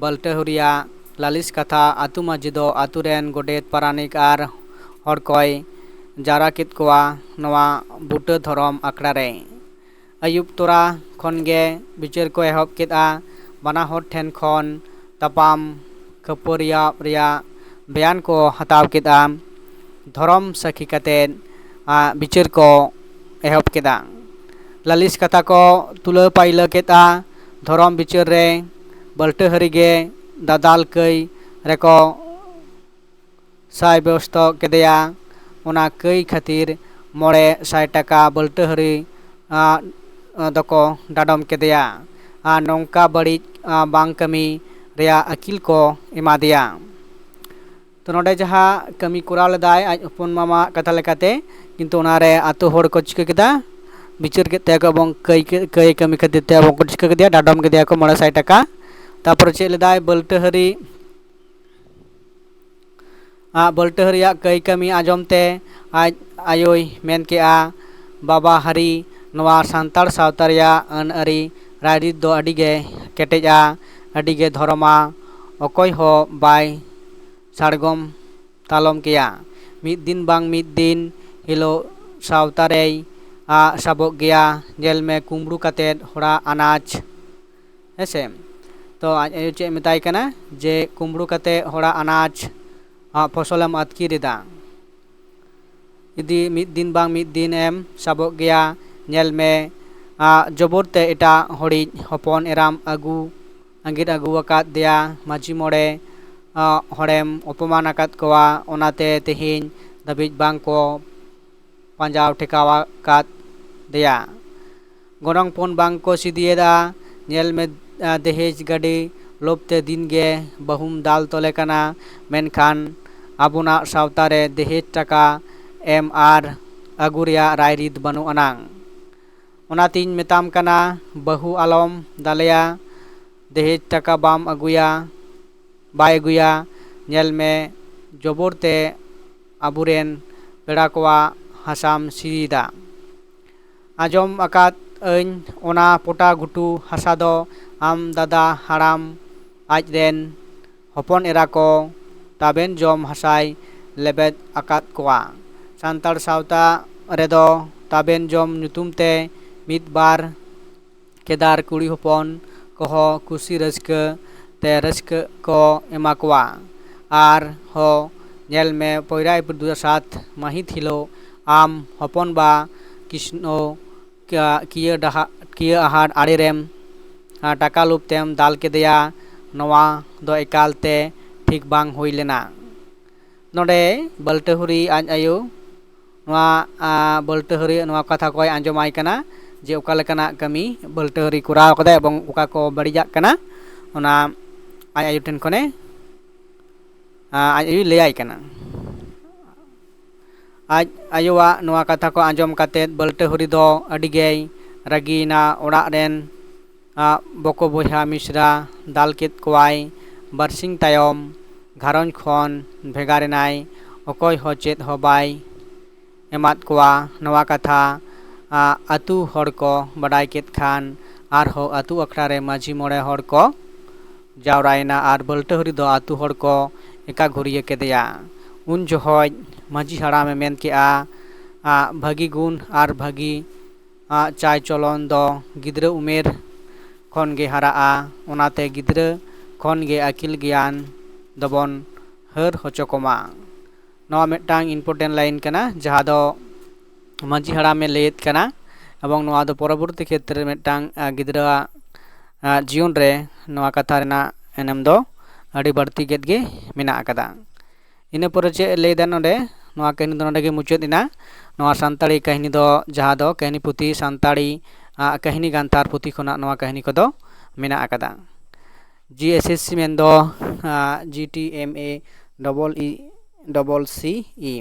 ᱵᱟᱹᱞᱴᱟᱹᱦᱩᱨᱤᱭᱟᱜ ᱞᱟᱹᱞᱤᱥ ᱠᱟᱛᱷᱟ ᱟᱹᱛᱩ ᱢᱟᱹᱡᱷᱤ ᱫᱚ ᱟᱹᱛᱩ ᱨᱮᱱ ᱜᱚᱰᱮᱛ, ᱯᱟᱨᱟᱱᱤᱠ ᱟᱨ ᱦᱚᱲ ᱠᱚᱭ ᱡᱟᱣᱨᱟ ᱠᱮᱫ ᱠᱚᱣᱟ ᱱᱚᱣᱟ ᱵᱩᱴᱟᱹ ᱫᱷᱚᱨᱚᱢ ᱟᱠᱷᱲᱟ ᱨᱮ᱾ ᱟᱹᱭᱩᱵ ᱛᱚᱨᱟ ᱠᱷᱚᱱ ᱜᱮ ᱵᱤᱪᱟᱹᱨ ᱠᱚ ᱮᱦᱚᱵ ᱠᱮᱫᱼᱟ᱾ ᱵᱟᱱᱟ ᱦᱚᱲ ᱴᱷᱮᱱ ᱠᱷᱚᱱ ᱛᱟᱯᱟᱢ ᱠᱷᱟᱹᱯᱟᱹᱨᱤᱭᱟᱹ ᱨᱮᱭᱟᱜ ᱵᱮᱭᱟᱱ ᱠᱚ ᱦᱟᱛᱟᱣ ᱠᱮᱫᱼᱟ᱾ ᱫᱷᱚᱨᱚᱢ ᱥᱟᱹᱠᱷᱤ ᱠᱟᱛᱮᱫ ᱵᱤᱪᱟᱹᱨ ᱠᱚ ᱮᱦᱚᱵ ᱠᱮᱫᱟ᱾ ᱞᱟᱹᱞᱤᱥ ᱠᱟᱛᱷᱟ ᱠᱚ ᱛᱩᱞᱟᱹ ᱯᱟᱭᱞᱟᱹ ᱠᱮᱫᱼᱟ᱾ ᱫᱷᱚᱨᱚᱢ ᱵᱤᱪᱟᱹᱨ ᱨᱮ ᱵᱟᱹᱞᱴᱟᱹ ᱦᱟᱹᱨᱤ ᱜᱮ ᱫᱟᱫᱟᱞ ᱠᱟᱹᱭ ᱨᱮᱠᱚ ᱥᱟᱭᱵᱚᱥᱛᱚ ᱠᱮᱫᱮᱭᱟ᱾ ᱚᱱᱟ ᱠᱟᱹᱭ ᱠᱷᱟᱹᱛᱤᱨ ᱢᱚᱬᱮ ᱥᱟᱭ ᱴᱟᱠᱟ ᱵᱟᱹᱞᱴᱟᱹ ᱦᱟᱹᱨᱤ ᱫᱚᱠᱚ ᱰᱟᱰᱚᱢ ᱠᱮᱫᱮᱭᱟ ᱟᱨ ᱱᱚᱝᱠᱟ ᱵᱟᱹᱲᱤᱡ ᱵᱟᱝ ᱠᱟᱹᱢᱤ ᱨᱮᱭᱟᱜ ᱟᱹᱠᱤᱞ ᱠᱚ ᱮᱢᱟᱫᱮᱭᱟ᱾ ᱛᱚ ᱱᱚᱰᱮ ᱡᱟᱦᱟᱸ ᱠᱟᱹᱢᱤ ᱠᱚᱨᱟᱣ ᱞᱮᱫᱟᱭ ᱟᱡ ᱦᱚᱯᱚᱱ ᱢᱟᱢᱟ ᱠᱟᱛᱷᱟ ᱞᱮᱠᱟᱛᱮ, ᱠᱤᱱᱛᱩ ᱚᱱᱟᱨᱮ ᱟᱛᱳ ᱦᱚᱲ ᱠᱚ ᱪᱤᱠᱟᱹ ᱠᱮᱫᱟ, ᱵᱤᱪᱟᱹᱨ ᱠᱮᱫ ᱛᱟᱭᱟ ᱠᱚ ᱮᱵᱚᱝ ᱠᱟᱹᱭ ᱠᱟᱹᱭ ᱠᱟᱹᱢᱤ ᱠᱷᱟᱹᱛᱤᱨ ᱛᱮ ᱮᱵᱚᱝ ᱠᱚ ᱪᱤᱠᱟᱹ ᱠᱮᱫᱮᱭᱟ, ᱰᱟᱰᱚᱢ ᱠᱮᱫᱮᱭᱟ ᱠᱚ ᱢᱚᱬᱮ ᱥᱟᱭ ᱴᱟᱠᱟ᱾ ᱛᱟᱨᱯᱚᱨᱮ ᱪᱮᱫ ᱞᱮᱫᱟᱭ, ᱵᱟᱹᱞᱴᱟᱹ ᱦᱟᱹᱨᱤ ᱟᱜ ᱵᱟᱹᱞᱴᱟᱹ ᱦᱟᱹᱨᱤᱭᱟᱜ ᱠᱟᱹᱭ ᱠᱟᱹᱢᱤ ᱟᱸᱡᱚᱢ ᱛᱮ ᱟᱡ ᱟᱭᱳᱭ ᱢᱮᱱ ᱠᱮᱜᱼᱟ, "ᱵᱟᱵᱟ ᱦᱟᱹᱨᱤ, ᱱᱚᱣᱟ ᱥᱟᱱᱛᱟᱲ ᱥᱟᱶᱛᱟ ᱨᱮᱭᱟᱜ ᱟᱹᱱ ᱟᱹᱨᱤ ᱨᱟᱭᱨᱤᱛ ᱫᱚ ᱟᱹᱰᱤ ᱜᱮ ᱠᱮᱴᱮᱡᱼᱟ, ᱟᱹᱰᱤ ᱜᱮ ᱫᱷᱚᱨᱚᱢᱟ, ᱚᱠᱚᱭ ᱦᱚᱸ ᱵᱟᱭ ᱥᱟᱲᱜᱚᱢ ᱛᱟᱞᱚᱢ ᱠᱮᱭᱟ᱾ ᱢᱤᱫ ᱫᱤᱱ ᱵᱟᱝ ᱢᱤᱫ ᱫᱤᱱ ᱦᱤᱞᱳᱜ ᱥᱟᱶᱛᱟ ᱨᱮᱭ ᱟᱜ ᱥᱟᱵᱚᱜ ᱜᱮᱭᱟ᱾ ᱧᱮᱞ ᱢᱮ, ᱠᱩᱢᱵᱽᱲᱩ ᱠᱟᱛᱮᱫ ᱦᱚᱲᱟᱜ ᱟᱱᱟᱡᱽ", ᱦᱮᱸ ᱥᱮ᱾ ᱛᱚ ᱟᱡ ᱟᱭᱳ ᱪᱮᱫ ᱮ ᱢᱮᱛᱟᱭ ᱠᱟᱱᱟ, ᱡᱮ ᱠᱩᱢᱵᱽᱲᱩ ᱠᱟᱛᱮ ᱦᱚᱲᱟᱜ ᱟᱱᱟᱡᱽ, ᱟᱜ ᱯᱷᱚᱥᱚᱞᱮᱢ ᱟᱹᱛᱠᱤᱨ ᱮᱫᱟ᱾ ᱡᱩᱫᱤ ᱢᱤᱫ ᱫᱤᱱ ᱵᱟᱝ ᱢᱤᱫ ᱫᱤᱱ ᱮᱢ ᱥᱟᱵᱚᱜ ᱜᱮᱭᱟ, ᱧᱮᱞ ᱢᱮ, ᱟᱜ ᱡᱚᱵᱚᱨ ᱛᱮ ᱮᱴᱟᱜ ᱦᱚᱲᱤᱡ ᱦᱚᱯᱚᱱ ᱮᱨᱟᱢ ᱟᱹᱜᱩ, ᱟᱸᱜᱤᱨ ᱟᱹᱜᱩ ᱟᱠᱟᱫ ᱫᱮᱭᱟ᱾ ᱢᱟᱹᱡᱷᱤ ᱢᱚᱬᱮ, ᱟᱜ ᱦᱚᱲᱮᱢ ᱚᱯᱚᱢᱟᱱ ᱟᱠᱟᱫ ᱠᱚᱣᱟ, ᱚᱱᱟᱛᱮ ᱛᱮᱦᱮᱧ ᱫᱷᱟᱹᱵᱤᱡ ᱵᱟᱝ ᱠᱚ ᱯᱟᱸᱡᱟᱣ ᱴᱷᱮᱠᱟᱣ ᱟᱠᱟᱫ ᱫᱮᱭᱟ᱾ ᱜᱚᱱᱚᱝ ᱯᱚᱱ ᱵᱟᱝ ᱠᱚ ᱥᱤᱫᱤᱭᱮᱫᱟ᱾ ᱧᱮᱞ ᱢᱮ, ᱟ, ᱫᱮᱦᱮᱡᱽ ᱜᱟᱹᱰᱤ ᱞᱳᱵᱷ ᱛᱮ ᱫᱤᱱ ᱜᱮ ᱵᱟᱹᱦᱩᱢ ᱫᱟᱞ ᱛᱚᱞᱮ ᱠᱟᱱᱟ, ᱢᱮᱱᱠᱷᱟᱱ ᱟᱵᱚᱱᱟᱜ ᱥᱟᱶᱛᱟ ᱨᱮ ᱫᱮᱦᱮᱡᱽ ᱴᱟᱠᱟ ᱮᱢ ᱟᱨ ᱟᱹᱜᱩ ᱨᱮᱭᱟᱜ ᱨᱟᱭᱨᱤᱛ ᱵᱟᱹᱱᱩᱜ ᱟᱱᱟᱝ᱾ ᱚᱱᱟᱛᱤᱧ ᱢᱮᱛᱟᱢ ᱠᱟᱱᱟ, ᱵᱟᱹᱦᱩ ᱟᱞᱚᱢ ᱫᱟᱞᱮᱭᱟ, ᱫᱮᱦᱮᱡᱽ ᱴᱟᱠᱟ ᱵᱟᱢ ᱟᱹᱜᱩᱭᱟ, ᱵᱟᱭ ᱟᱹᱜᱩᱭᱟ᱾ ᱧᱮᱞ ᱢᱮ, ᱡᱚᱵᱚᱨ ᱛᱮ ᱟᱵᱚᱨᱮᱱ ᱯᱮᱲᱟ ᱠᱚᱣᱟᱜ ᱦᱟᱥᱟᱢ ᱥᱤᱫᱟ᱾ ᱟᱸᱡᱚᱢ ᱟᱠᱟᱫ ᱟᱹᱧ, ᱚᱱᱟ ᱯᱚᱴᱟ ᱜᱷᱩᱴᱩ ᱦᱟᱥᱟ ᱫᱚ ᱟᱢ ᱫᱟᱫᱟ ᱦᱟᱲᱟᱢ ᱟᱡ ᱨᱮᱱ ᱦᱚᱯᱚᱱ ᱮᱨᱟ ᱠᱚ ᱛᱟᱵᱮᱱ ᱡᱚᱢ ᱦᱟᱥᱟᱭ ᱞᱮᱵᱮᱫ ᱟᱠᱟᱫ ᱠᱚᱣᱟ᱾ ᱥᱟᱱᱛᱟᱲ ᱥᱟᱶᱛᱟ ᱨᱮᱫᱚ ᱛᱟᱵᱮᱱ ᱡᱚᱢ ᱧᱩᱛᱩᱢ ᱛᱮ ᱢᱤᱫ ᱵᱟᱨ ᱠᱮᱫᱟᱨ ᱠᱩᱲᱤ ᱦᱚᱯᱚᱱ ᱠᱚᱦᱚᱸ ᱠᱩᱥᱤ ᱨᱟᱹᱥᱠᱟᱹ ᱛᱮ ᱨᱟᱹᱥᱠᱟᱹ ᱠᱚ ᱮᱢᱟ ᱠᱚᱣᱟ᱾ ᱟᱨ ᱦᱚᱸ ᱧᱮᱞ ᱢᱮ, ᱯᱚᱭᱞᱟ ᱮᱯᱨᱤᱞ ᱫᱩ ᱦᱟᱡᱟᱨ ᱥᱟᱛ ᱢᱟᱹᱦᱤᱛ ᱦᱤᱞᱳᱜ ᱟᱢ ᱦᱚᱯᱚᱱ ᱵᱟ ᱠᱤᱥᱱᱚ ᱠᱤᱭᱟᱹ ᱰᱟᱦᱟ ᱠᱤᱭᱟᱹ ᱟᱦᱟᱨ ᱟᱲᱮ ᱨᱮᱢ ᱴᱟᱠᱟ ᱞᱳᱵᱷ ᱛᱮᱢ ᱫᱟᱞ ᱠᱮᱫᱮᱭᱟ᱾ ᱱᱚᱣᱟ ᱫᱚ ᱮᱠᱟᱞ ᱛᱮ ᱴᱷᱤᱠ ᱵᱟᱝ ᱦᱩᱭ ᱞᱮᱱᱟ᱾ ᱱᱚᱰᱮ ᱵᱟᱹᱞᱴᱟᱹᱦᱩᱨᱤ ᱟᱡ ᱟᱭᱳ ᱱᱚᱣᱟ ᱵᱟᱹᱞᱴᱟᱹᱦᱩᱨᱤ ᱱᱚᱣᱟ ᱠᱟᱛᱷᱟ ᱠᱚᱭ ᱟᱸᱡᱚᱢᱟᱭ ᱠᱟᱱᱟ ᱡᱮ ᱚᱠᱟ ᱞᱮᱠᱟᱱᱟᱜ ᱠᱟᱹᱢᱤ ᱵᱟᱹᱞᱴᱟᱹᱦᱩᱨᱤ ᱠᱚᱨᱟᱣ ᱠᱟᱫᱟᱭ ᱮᱵᱚᱝ ᱚᱠᱟ ᱠᱚ ᱵᱟᱹᱲᱤᱡᱟᱜ ᱠᱟᱱᱟ, ᱚᱱᱟ ᱟᱡ ᱟᱭᱳ ᱴᱷᱮᱱ ᱠᱷᱚᱱᱮ ᱟᱡ ᱟᱭᱳᱭ ᱞᱟᱹᱭᱟᱭ ᱠᱟᱱᱟ᱾ ᱟᱡ ᱟᱭᱳᱣᱟᱜ ᱱᱚᱣᱟ ᱠᱟᱛᱷᱟ ᱠᱚ ᱟᱸᱡᱚᱢ ᱠᱟᱛᱮ ᱵᱟᱹᱞᱴᱟᱹᱦᱩᱨᱤ ᱫᱚ ᱟᱹᱰᱤ ᱜᱮᱭ ᱨᱟᱹᱜᱤᱭᱮᱱᱟ᱾ ᱚᱲᱟᱜ ᱨᱮᱱ ᱵᱚᱠᱚ ᱵᱚᱭᱦᱟ ᱢᱤᱥᱨᱟ ᱫᱟᱞ ᱠᱮᱫ ᱠᱚᱣᱟᱭ᱾ ᱵᱟᱨᱥᱤᱧ ᱛᱟᱭᱚᱢ ᱜᱷᱟᱨᱚᱸᱡᱽ ᱠᱷᱚᱱ ᱵᱷᱮᱜᱟᱨ ᱮᱱᱟᱭ᱾ ᱚᱠᱚᱭ ᱦᱚᱸ ᱪᱮᱫ ᱦᱚᱸ ᱵᱟᱭ ᱮᱢᱟᱫ ᱠᱚᱣᱟ᱾ ᱱᱚᱣᱟ ᱠᱟᱛᱷᱟ ᱟᱛᱳ ᱦᱚᱲ ᱠᱚ ᱵᱟᱰᱟᱭ ᱠᱮᱫ ᱠᱷᱟᱱ ᱟᱨᱦᱚᱸ ᱟᱛᱳ ᱟᱠᱷᱲᱟ ᱨᱮ ᱢᱟᱹᱡᱷᱤ ᱢᱚᱬᱮ ᱦᱚᱲ ᱠᱚ ᱡᱟᱣᱨᱟᱭᱮᱱᱟ ᱟᱨ ᱵᱟᱹᱞᱴᱟᱹᱦᱩᱨᱤ ᱫᱚ ᱟᱛᱳ ᱦᱚᱲ ᱠᱚ ᱮᱠᱟᱜᱷᱩᱨᱤᱭᱟᱹ ᱠᱮᱫᱮᱭᱟ᱾ ᱩᱱ ᱡᱚᱦᱚᱡ ᱢᱟᱹᱡᱷᱤ ᱦᱟᱲᱟᱢᱮ ᱢᱮᱱ ᱠᱮᱜᱼᱟ, ᱵᱷᱟᱹᱜᱤ ᱜᱩᱱ ᱟᱨ ᱵᱷᱟᱹᱜᱤ ᱟᱜ ᱪᱟᱭ ᱪᱚᱞᱚᱱ ᱫᱚ ᱜᱤᱫᱽᱨᱟᱹ ᱩᱢᱮᱨ ᱠᱷᱚᱱ ᱜᱮ ᱦᱟᱨᱟᱜᱼᱟ᱾ ᱚᱱᱟᱛᱮ ᱜᱤᱫᱽᱨᱟᱹ ᱠᱷᱚᱱ ᱜᱮ ᱟᱹᱠᱤᱞ ᱜᱮᱭᱟᱱ ᱫᱚᱵᱚᱱ ᱦᱟᱹᱨ ᱦᱚᱪᱚ ᱠᱚᱢᱟ᱾ ᱱᱚᱣᱟ ᱢᱤᱫᱴᱟᱝ important line ᱠᱟᱱᱟ, ᱡᱟᱦᱟᱸ ᱫᱚ ᱢᱟᱹᱡᱷᱤ ᱦᱟᱲᱟᱢᱮ ᱞᱟᱹᱭᱮᱫ ᱠᱟᱱᱟ᱾ ᱮᱵᱚᱝ ᱱᱚᱣᱟ ᱫᱚ ᱯᱚᱨᱚᱵᱚᱨᱛᱤ ᱠᱷᱮᱛᱨᱮ ᱢᱤᱫᱴᱟᱝ ᱜᱤᱫᱽᱨᱟᱹᱣᱟᱜ ᱡᱤᱭᱚᱱ ᱨᱮ ᱱᱚᱣᱟ ᱠᱟᱛᱷᱟ ᱨᱮᱱᱟᱜ ᱮᱱᱮᱢ ᱫᱚ ᱟᱹᱰᱤ ᱵᱟᱹᱲᱛᱤ ᱜᱮᱫ ᱜᱮ ᱢᱮᱱᱟᱜ ᱟᱠᱟᱫᱟ᱾ ᱤᱱᱟᱹ ᱯᱚᱨᱮ ᱪᱮᱫ ᱞᱟᱹᱭ ᱮᱫᱟ ᱱᱚᱰᱮ, ᱱᱚᱣᱟ ᱠᱟᱹᱦᱱᱤ ᱫᱚ ᱱᱚᱰᱮ ᱜᱮ ᱢᱩᱪᱟᱹᱫ ᱮᱱᱟ᱾ ᱱᱚᱣᱟ ᱥᱟᱱᱛᱟᱲᱤ ᱠᱟᱹᱦᱱᱤ ᱫᱚ, ᱡᱟᱦᱟᱸ ᱫᱚ ᱠᱟᱹᱦᱱᱤ ᱯᱩᱛᱷᱤ ᱥᱟᱱᱛᱟᱲᱤ ᱠᱟᱹᱦᱱᱤ ᱜᱟᱱᱛᱷᱟᱨ ᱯᱩᱛᱷᱤ ᱠᱷᱚᱱᱟᱜ ᱱᱚᱣᱟ ᱠᱟᱹᱦᱱᱤ ᱠᱚᱫᱚ ᱢᱮᱱᱟᱜ ᱟᱠᱟᱫᱟ᱾ GSSC ᱢᱮᱱᱫᱚ GTMA double E double C E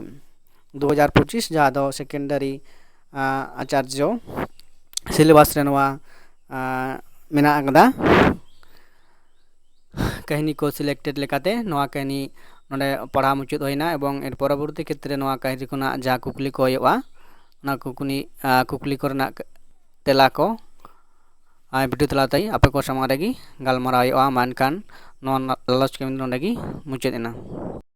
ᱫᱩ ᱦᱟᱡᱟᱨ ᱯᱚᱸᱪᱤᱥ, ᱡᱟᱦᱟᱸ ᱫᱚ secondary ᱟᱪᱟᱨᱡᱚ syllabus ᱨᱮ ᱱᱚᱣᱟ ᱢᱮᱱᱟᱜ ᱟᱠᱟᱫᱟ᱾ ᱠᱟᱹᱦᱱᱤ ᱠᱚ selected ᱞᱮᱠᱟᱛᱮ ᱱᱚᱣᱟ ᱠᱟᱹᱦᱱᱤ ᱱᱚᱰᱮ ᱯᱟᱲᱦᱟᱣ ᱢᱩᱪᱟᱹᱫ ᱦᱩᱭᱱᱟ᱾ ᱮᱵᱚᱝ ᱮᱨ ᱯᱚᱨᱚᱵᱚᱨᱛᱤ ᱠᱷᱮᱛᱨᱮ ᱱᱚᱣᱟ ᱠᱟᱹᱦᱱᱤ ᱠᱷᱚᱱᱟᱜ ᱡᱟᱦᱟᱸ ᱠᱩᱠᱞᱤ ᱠᱚ ᱦᱩᱭᱩᱜᱼᱟ, ᱚᱱᱟ ᱠᱩᱠᱞᱤ ᱠᱩᱠᱞᱤ ᱠᱚᱨᱮᱱᱟᱜ ᱛᱮᱞᱟ ᱠᱚ ᱟᱨ video ᱛᱟᱞᱟᱛᱮ ᱟᱯᱮ ᱠᱚ ᱥᱟᱢᱟᱝ ᱨᱮᱜᱮ ᱜᱟᱞᱢᱟᱨᱟᱣ ᱦᱩᱭᱩᱜᱼᱟ᱾ ᱢᱟ ᱮᱱᱠᱷᱟᱱ ᱱᱚᱣᱟ ᱞᱟᱞᱚᱪ ᱠᱟᱹᱢᱤ ᱫᱚ ᱱᱚᱰᱮ ᱜᱮ ᱢᱩᱪᱟᱹᱫ ᱮᱱᱟ᱾